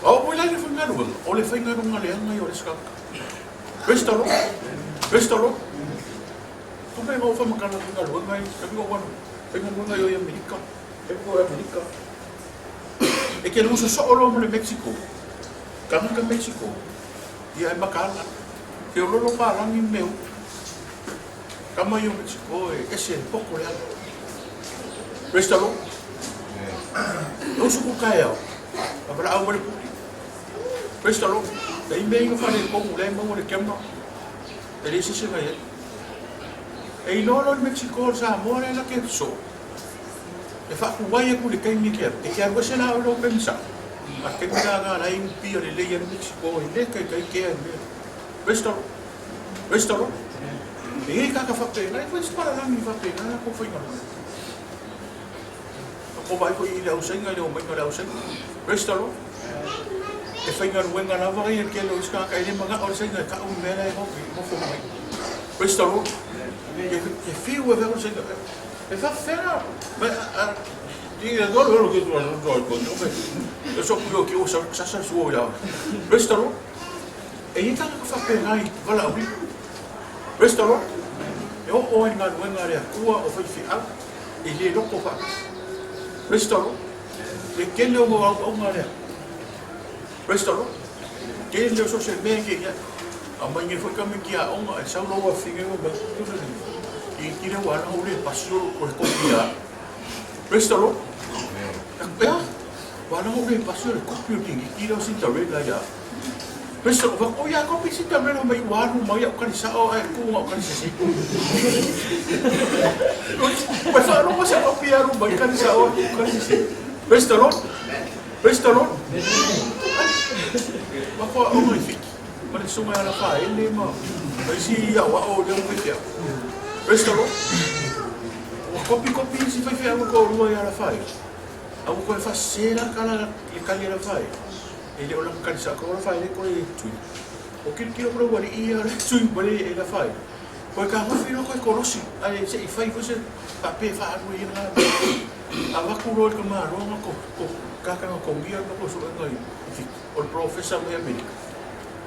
A o la le faigaluega, o le faigaluega leaga ia o le isi tagata. Praise the Lord. Praise the Lord. Tupe ma ofa makala faigaluega i taimi o wanu. Faigaluega i o i Amerika. Taimi o Amerika. E ke lusa so olo mo le Mexico. Tagata Mexico. Ia e makala. Ke ololo palangi meu. Tama ia o Mexico e ese e poko le ala. Praise the Lord. E usu ku kaeao, a walaau ma le puli. Praise the Lord. E ime inga whare e kongu le maua le camera. E le sese ngai ai. E iloa loa le Mexico le Samoa le la ke so. E whaakuwai aku le taimi ke alu. E ke alu ese la o lo pemisa. A taimi la nga lai upi a le lei a le Mexico e le kai kai kea e mea. Praise the Lord. Praise the Lord. E i kaka whapena, e whai palalagi whapena, a ko whainga mai. A ko vai ko i le ausainga, i le omainga le ausainga. Praise the Lord. E whainga ruenga lava i ke lo iska ka ele manga o le sainga ka u mea e hoki mofo mai. Praise the Lord. E whiu e whai o sainga. E whawhera. A i le goro ro ki tua tua ko no me. E so ku ki o sa sa suo ia. Praise the Lord. E i ai tagata faapena i valaauina. Praise the Lord. E oo ai le galuega a le Atua o faifeau e le loko faatasi. Praise the Lord. Le tele o mau auaunga a le Atua. Praise the Lord. Tele o so se mea ke ia. A mai nei foi tamaiti aoga e sau lau afine ua mai tuna nei. I tile ua ana ule pasi o le kopi a. Praise the Lord. Ea, ua ana ule pasi o le kopi o tingi tile o Cinderella ia. Praise the Lord. O ia kopi Cinderella mai ua alu mai au kani sao ae ku au kani sese. Ua whaalogo se kopi alu mai kani sao ae ku kani sese. Praise the Lord. Praise the Lord. Ma koa o mai fiki. Ma le sunga ala whaele ma ma isi au ao leo whai. Praise the Lord. Ua kopi kopi isi whai whia ko rua i ala whaele. Au koe whasera kala le kali ala whaele. E le o lana kanisa ko la whaele koe e tui. O kirokiro ko ua li'i ia le tui ma le e la whaele. Koe ka hofi no koe korosi ai se i whai koe se pa pe whaalu e ia ngā A waku roa i ka māroanga ko, ko kakanga kongia no ko suenga i Fiti, o le professor mai Amerika.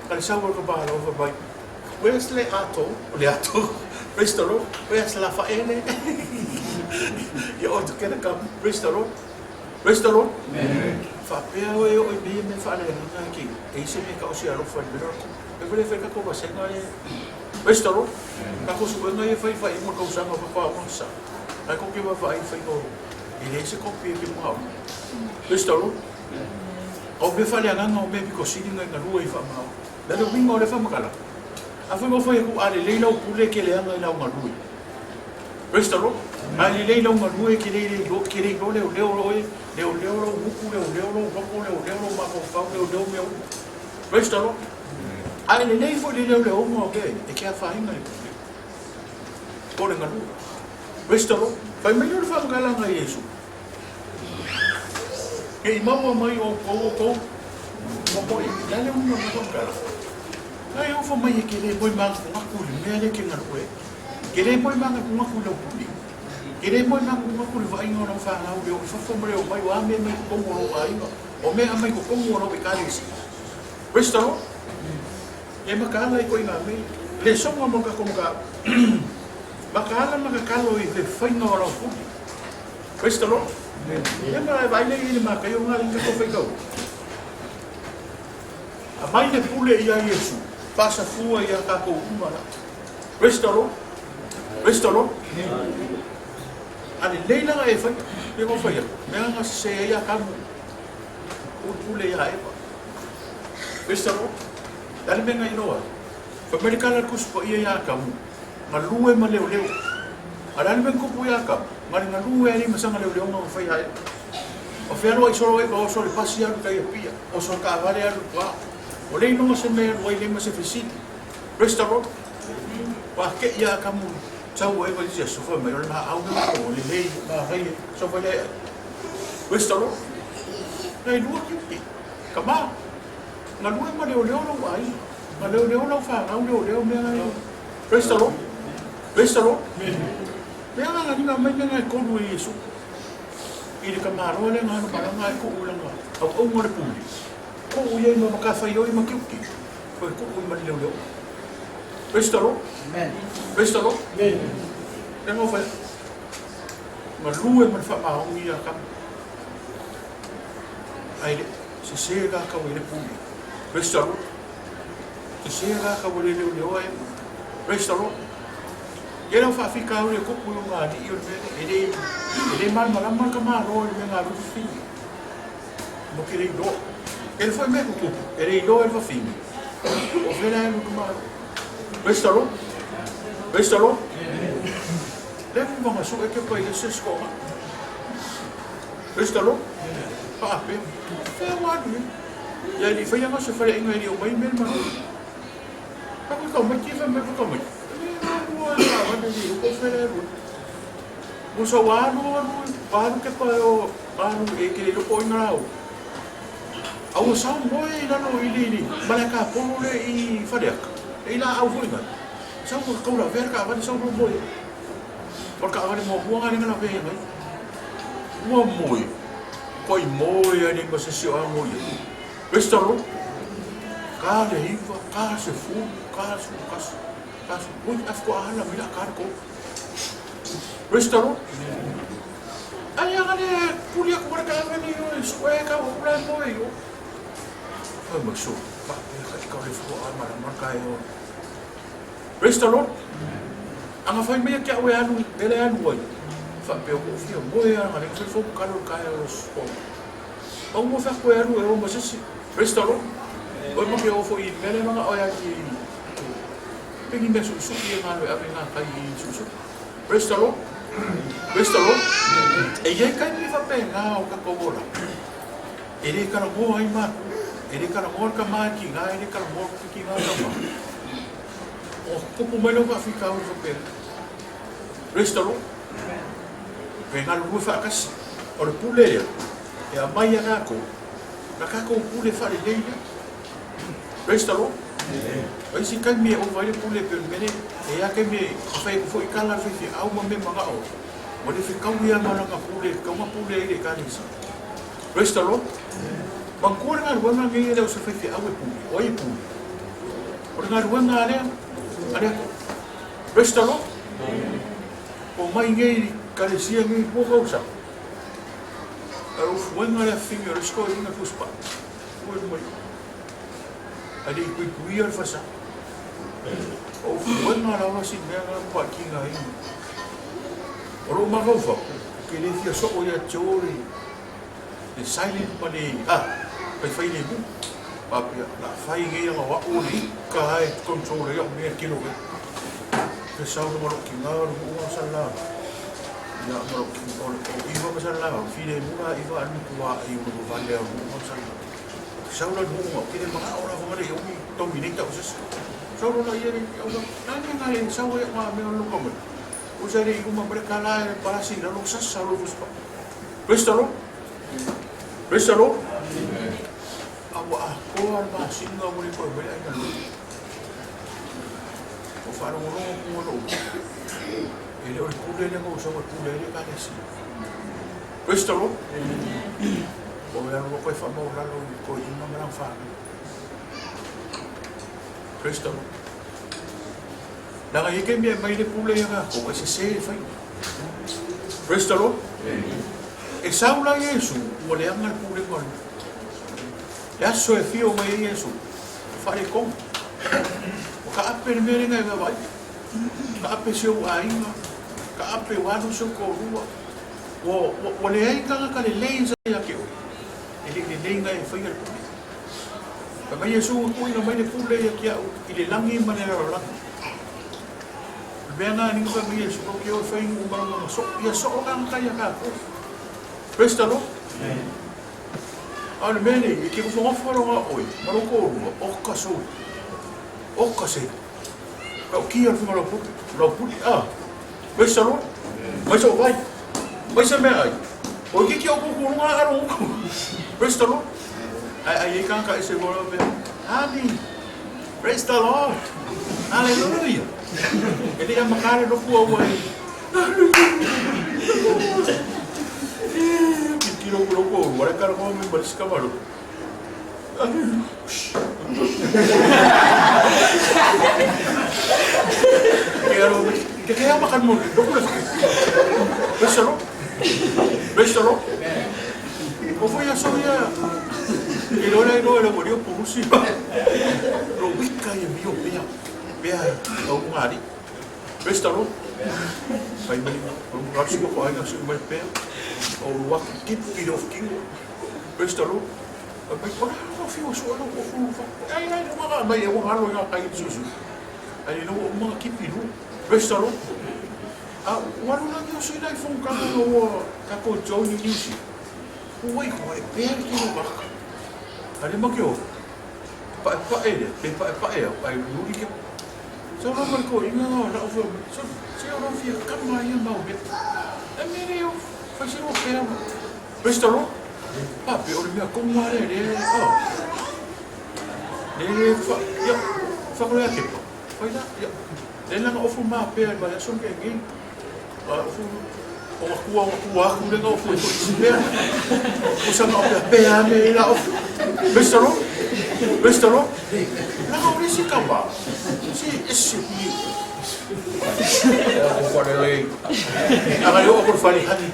Ka le sau o ka māroa wha mai, where's le ato? O le ato, praise the Lord, where's la whaele? Ia o tu kena ka, praise the Lord. Praise the Lord. Amen. Faapea oe o i mea mea faaleagaga e ke e i se mea ka o se alofa i mea rako. E vele whai kako vasenga e. Praise the Lord. Kako suenga e whai whai mo kausaga whakwa o sa. Ai ko ke wa whai whai no. E leai se kopi e ke makaʻu. Praise the Lord. O mea faaleagaga o mea pito sili na i galue i faamao. Le le uiga o lea faamatalaga. Afai ua fai atu a lelei lau pule e ke leaga i lau galue. Praise the Lord. A lelei lau galue e ke le iloa, ke le iloa leoleo oe, leoleo lou gutu, leoleo lou loto, leoleo lou mafaufau, leoleo mea uma. Praise the Lord. A e lelei foi le leoleoga o mea ia, e ke afaina i le pule. Po o le galue. Praise the Lord. Fai mai lea o le faamatalaga a Iesu. Ne i maua mai outou outou momoe, le a le uiga o lena faamatalaga? Na e ofo mai e ke le moe magumagu i le mea lea e ke galue ai. Ke le moe magumagu i lau pule. Ke le moe magumagu i le vaaiga o lau fanau le o i fafo ma le omai o a mea mai totonu o lou aiga, o mea aumai totonu o lau ekalesia. Praise the Lord. E makaala i koʻi ngā mea. Le soga mo ka komo ka makaala ma ka kalo i le faiga o lau pule. Praise the Lord. Ia ma e vaai nei i le makai o ngā ringa ko whaikau. A mai le pule ia Iesu, faasafua ia tātou uma la. Praise the Lord. Praise the Lord. A le lei langa e whai, e ngā whai mea ngā se ia kamu, o pule ia Eva. Praise the Lord. Dale mea ngā iloa. Whai mai le kala kusi po ia ia kamu, galue ma leoleo. A le a le mea na tupu ia Akabu? Na le galue ai ma sana leoleoga ma fai ae. O fealoai solo ai ma oso le pasi alu tai Apia, oso le taavale alu i tua. O le iloga se mea e alu ai le ma se fesili. Praise the Lord. Ua keʻi ia Akamu sau ai ma isi aso fai mai o le laau le o lelei manaia sau fai le ai. Praise the Lord. Na ilua tiute. Kama. Galue ma leoleo lou aiga. Ma leoleo lau fanau leoleo mea e. Praise the Lord. Praise the Lord. Mea nga nga mai mea nga e kolu e Iesu. I le tamāloa lea nga hanu malanga e kuʻu i lana auaunga o le pule. Kuʻu ia i ma matafaioi ma tiute. Toe kuʻu i ma le leoleo. Praise the Lord. Amen. Praise the Lord. Amen. Mea nga whai. Galue ma le faamaoni ia kama. Ai le sese kākau e le pule. Praise the Lord. Sese kākau e le leoleo ai. Praise the Lord. Ia lau faafitauli e tupu i o ngā alii o le mea lea, e le, e le malamalama le tamaloa i le mea ngā alu fafine. Mo ke le iloa. E le foi mea tutupu, e le iloa e le fafine. O fea la e alu le tamaloa. Praise the Lord. Praise the Lord. Le vanga su e ke pai le se skoga. Praise the Lord. Faapea. Fea ua alu ia. Ia e le i faia nga se faleaiga e le o mai mea le malo. Ka koe tamaiti e fai mai koe tamaiti. E le alu a le taavale le o fea le alu ai. Mo sa ua alu alu alu ke pa o alu e ke le loko i ngā o. A ua sao moe i lalo i le i ma le ka polo le i Faleata. E i la au foi ngai. Sau ua kau la vea le taavale sau loa moe. O le taavale muamua nga le nga lavea ngai. Ua moe. Koi moe ai le ma se si o ango ia. Praise the Lord. Ka le iva, ka se fulu, ka se kasi, ka se oi afko ala mai la ka ko. Praise the Lord. Ai aga le puli aku ka ka ni yo su e ka o la mo yo. Ai ma so, pa pe ka ka le fu a ma ma ka yo. Praise the Lord. Anga fai mai ke au e alu, mele alu ai. Fa pe o fia mo e anga le fo ka lo ka yo so. Pau mo fea koe alu e o ma sisi. Praise the Lord. Oe ma ke ofo i mele manga oe aki pengi mea suʻisuʻi e ngā e ave ngā kai i suʻisuʻi. Praise the Lord. Praise the Lord. E iai kai mi whape ngā o ka ola. E le karamoa ai māku. E le karamoa ka maa ki ngā, e le karamoa ki ngā ka maa. O kupu mai lau whawhika au whape. Praise the Lord. Pe ngā lua whaakasi. O le pule lea, e aumai ia kākou, na kākou pule faalelei lea. Praise the Lord. O isi taimi e ova ai le pule pei o le mea lea, e i ai taimi e fai atu foi tala le faifeau ma mea manao, ua le fetaui lava ma lana pule, tatau ona pule ai le Ekalesia. Praise the Lord. Manatua le galuega lenei e le o se faifeau e pule, o ai e pule? O le galuega a lea, a le Atua. Praise the Lord. Omai nei i le Ekalesia nei i lua tausaga. A o fuega le afifine o le isi toeaina Tusi Paʻa, ua mai, a le i puipuia le fasa. O fuega lava si mea na paʻakina ai. O lou mafaufau, te le fia soo ia te o le le silent ma le a faifai lemu. Faapea, o le a fai nei aga o au o le ika lava e control ai au mea e kilo ai. Pe sau ma lou tina o le nuu ma sa la. Ia ma lou tina o le iva ma sa la, o le filemu la iva alu i tua i o le vale o le nuu ma sa la. Sau la le nuu ma kele manao la fanga le umi dominate au sese. Sau la ia le au la nani nga e sau ai nga mea o loka mai. O sa le i uma ma le kala e palasi la lo sasa lo fuspa. Praise the Lord. Praise the Lord. A ua atoa le masina ua le toe mai le aiga lotu. Ua faalogologo pua lou e le o le pule lea na ou sau e pule ai le Ekalesia. Praise the Lord. Ua ou alu atu ai faamaualalo i toeaiina ma lana fanau. Praise the Lord. Leaga e i ai taimi e aumai le pule ia tatou, e sese e fai. Praise the Lord. E sau la Iesu, ua leaga le pulega o le Le aso e afio mai ai Iesu, ua faaletonu. Ua taape le mea lea na e vaavaai. Taape si ou aiga, taape ua alu si ou toalua. Ua, ua, ua leai tagata lelei sa ia te oe. E le i lelei na e faia le pule. Fai mai Iesu na tuuina mai le pule ia te au i le lagi ma le lalolagi. O le mea na ni fai mai Iesu, kou te o e fai nuu ma lona soo, ia soo tagata ia tatou. Praise the Lord. A o le mea nei, e te nofonofo lava oe ma lou toalua, oka sou, oka se, tautia le faiga o lau pule, lau pule, a. Praise the Lord. Mai sou vai, mai se meaai. O itiiti o kuku lunga a alo uku. Praise the Lord. Ai ai ai kanga ese go be. Honey. Praise the Lord. Hallelujah. E le amakare no kua ua e. Hallelujah. Tiro kuro ko wala kara ko mi maris ka maru. Ke kaya makan mo, doko na Praise the Lord. Praise the Lord. O foi aso ia. I lola i lola mo rio puhusi. Ro wika ia mio pea. Pea au ngari. Praise the Lord. Fai mai, o ngari ko ai ngasu mai pea. O ruaki tipu i o kingo. Praise the Lord. Fai mai, o le a lou fiu sua lou ofu fa. Ai ai le waka mai e waka alo i kai susu. Ai lo o mga kipi lu. Praise the Lord. A ua lula ni o sui lai fong kanga no ua kako Johnny Music. Ua i ko e pea le kilo waka. A le make o. Pae pae le, pe pae pae au, ai luli ke. Sa ora mai ko inga ngā rau fo. So, se ora fia kama ia mau mea. E mere o, fai se roa pea. Praise the Lord. Pape, o le mea komu a le, le, oh. Le, le, fa, ia, whakalea kepa. Whai la, ia. Le langa ofu mā pea i mai aso ke ngi. Ofu, o nga kua, o nga kua aku le nga ofu e toi si pea. O sa nga o pea pea me i la ofu. Praise the Lord. Praise the Lord. Langa o le si kama. Si, esi pi. Ia, ko whare le. Anga i o ko whare hani.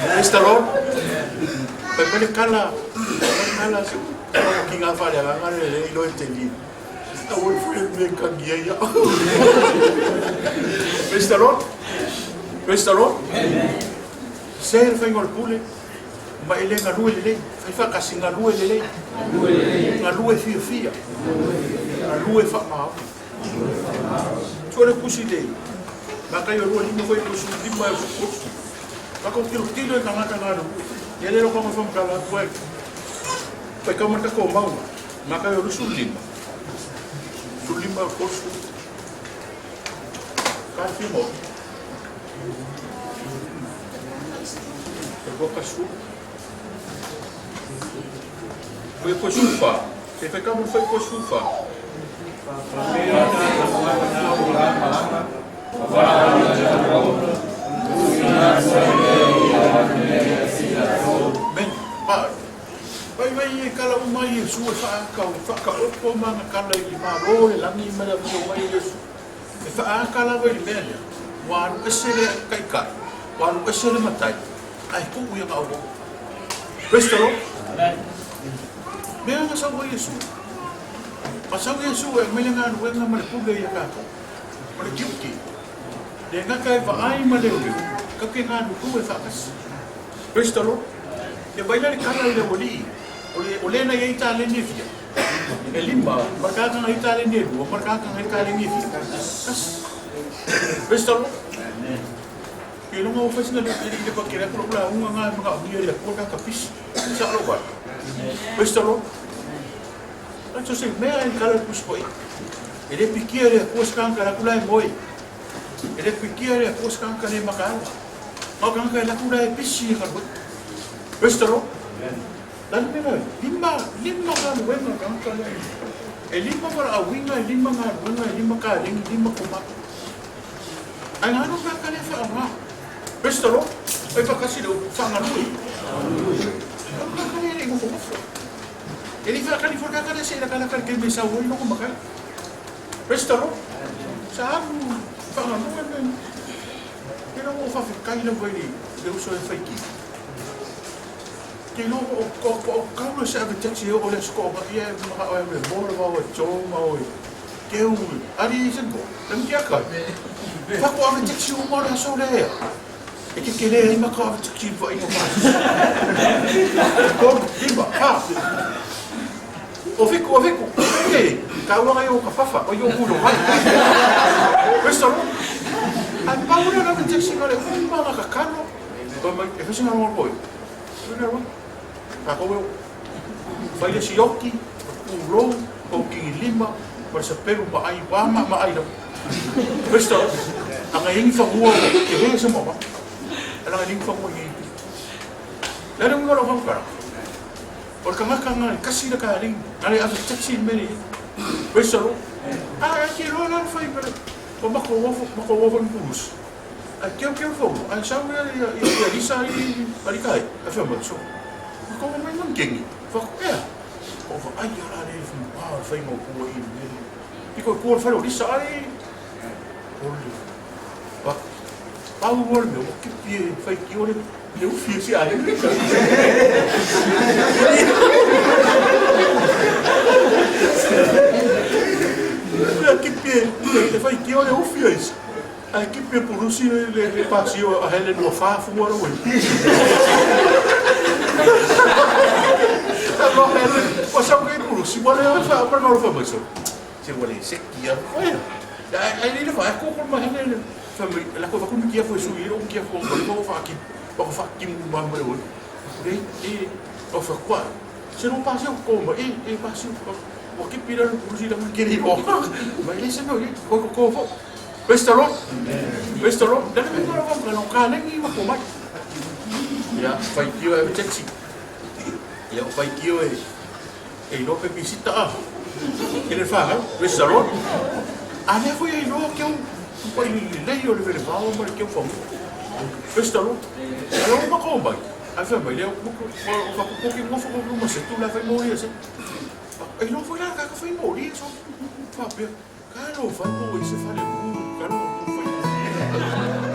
Praise the Lord. Pai mai le kala, kala se ki ngā whare anga le le ilo e te ni. Aua e whai me kangi ai au. Praise the Lord. Praise the Lord. Se le whainga o le pule, ma e le galue lelei, fai whakasi galue lelei, galue fiafia, galue whaamaoni. Tua le kusi le, ma kai o rua lima foi kusi lima e kusi. Ka ko tiro tiro e tangata ngā ru. Ia le roka mo whamkala atu ai. Pai ka mata ko maunga, ma kai o rusu lima. Su lima o kosu. Ka le fia maoli. E kua ka su. Fai ko sufa. E fai ka mo fai ko sufa. Men, pa, Vai vai e kala uma Iesu e whaakau, whakaopo ma nga kala i le Malo le lagi ma le afio mai o Iesu. E whaaka lava i le mea lea, ua alu ese le kaikai, ua alu ese le matai, ae tuu ia nga auau. Praise the Lord. Amen. Mea nga sau ai Iesu. Ma sau Iesu e aumai le galuega ma le pule ia tatou. O le tiute. Le gata e vaai ma leoleo, kau ke galulue faatasi. Praise the Lord. Ia vai la le kala i le aualii, o le, o lena i ai taleni e fia? E lima, ma le kakanga i taleni e lua, ma le kakanga i taleni e fia? Tasi. Praise the Lord. Ke longa o faisina le le le pakele aku la unga nga mga o le ko ka kapisi. Sa lo ba. Praise the Lord. That's se mea e kala puspoi. E le pikia le ko skanga la kula e moi. E le pikia le ko skanga le makala. Ka ka la kula e pisi ka lo. Praise the Lord. La le mea lima lima ka luenga ka ka le. E lima para awinga e lima nga luenga e lima ka lengi lima kuma. Ai ngā no ka ka le wha ngā. Praise the Lord. Ai whakasi le whanganui. Ka ka le ngofo ngofo. E li whakali whakaka ka le se la ka la ka ke me sa oi no makai. Praise the Lord. Sa amu whanganui me. Ke no o whawhekai la vai le uso e whaiki. Ke no o ko ko kau le sa ave taxi o le sko ma ia ma o e mo le wa o cho ma o ke u ari i sen ko. Lam kia kai. Whako ave taxi o mo le so le ea. E ke ke le ai ma ka ave taxi wa i ma. Ko lima ha. O fiku, o fiku. E, ka uanga i o ka whawha, o i o huro vai. Praise the Lord. Ai paura la taxi ngare uma nga ka kano. O mai, e whasi ngā rongo koi. Oi roa. Ka kowe o. Whai le sioki, o kūrou, o kingi lima, o le saperu ma ai, wā ma ma ai la. Praise the Lord. Anga ingi whangua o ke he se mama. Anga ingi whangua i ngi. Le le unga lo whangkara. O le kangaka nga kasi le ka ring, nga le ave taxi meri. Praise the Lord. Ah, ke loa la whai pere. O mako wofo, mako wofo ni pulus. Ai keu keu fo, ai sau ia ia ia Lisa i ari kai. Ai wha mai so. Mako mai man kengi. Wha ea. O wha ai ara le wha pa whai mo kua i meri. I ko kua whai o Lisa ai. Ole. Pa pau o le mea, o kipi e whai ki ore. Le ufi si ai. Ia kipi e, e whai ki ore ufi ai. Ai kipi e purusi le le le pasi o a hele no whāfu ara oi. A no hele, o sa ke purusi, wa le wha pa no wha mai so. Se wa le seki a koe. Ai ai le wha ko ko ma hele le wha mai la ko wha ku kia fo su i o kia fo ko ko wha ki ko wha ki mu ma mai oi. E e o wha kwa. Se no pasi o ko ma e e pasi o o ki pira le purusi la kiri o. Ma le se no i ko ko ko fo. Praise the Lord. Praise the Lord. Dana me ngaro ka no ka lengi ma ko mai. Ia whai kio e taxi. Ia o whai kio e e ro pe visita a. Ke le whānau, praise the Lord. A lea foi e iloa ke au pai lelei o le vele vao ma le keu whangu. Praise the Lord. A leo ma ko mai. A whai mai leo o whakupoki ngofo ko ma se tu la whai mōri ase. E iloa foi la ka ka whai mōri so. Whapea. Ka lo whai po i se whare mu, ka lo whai mōri.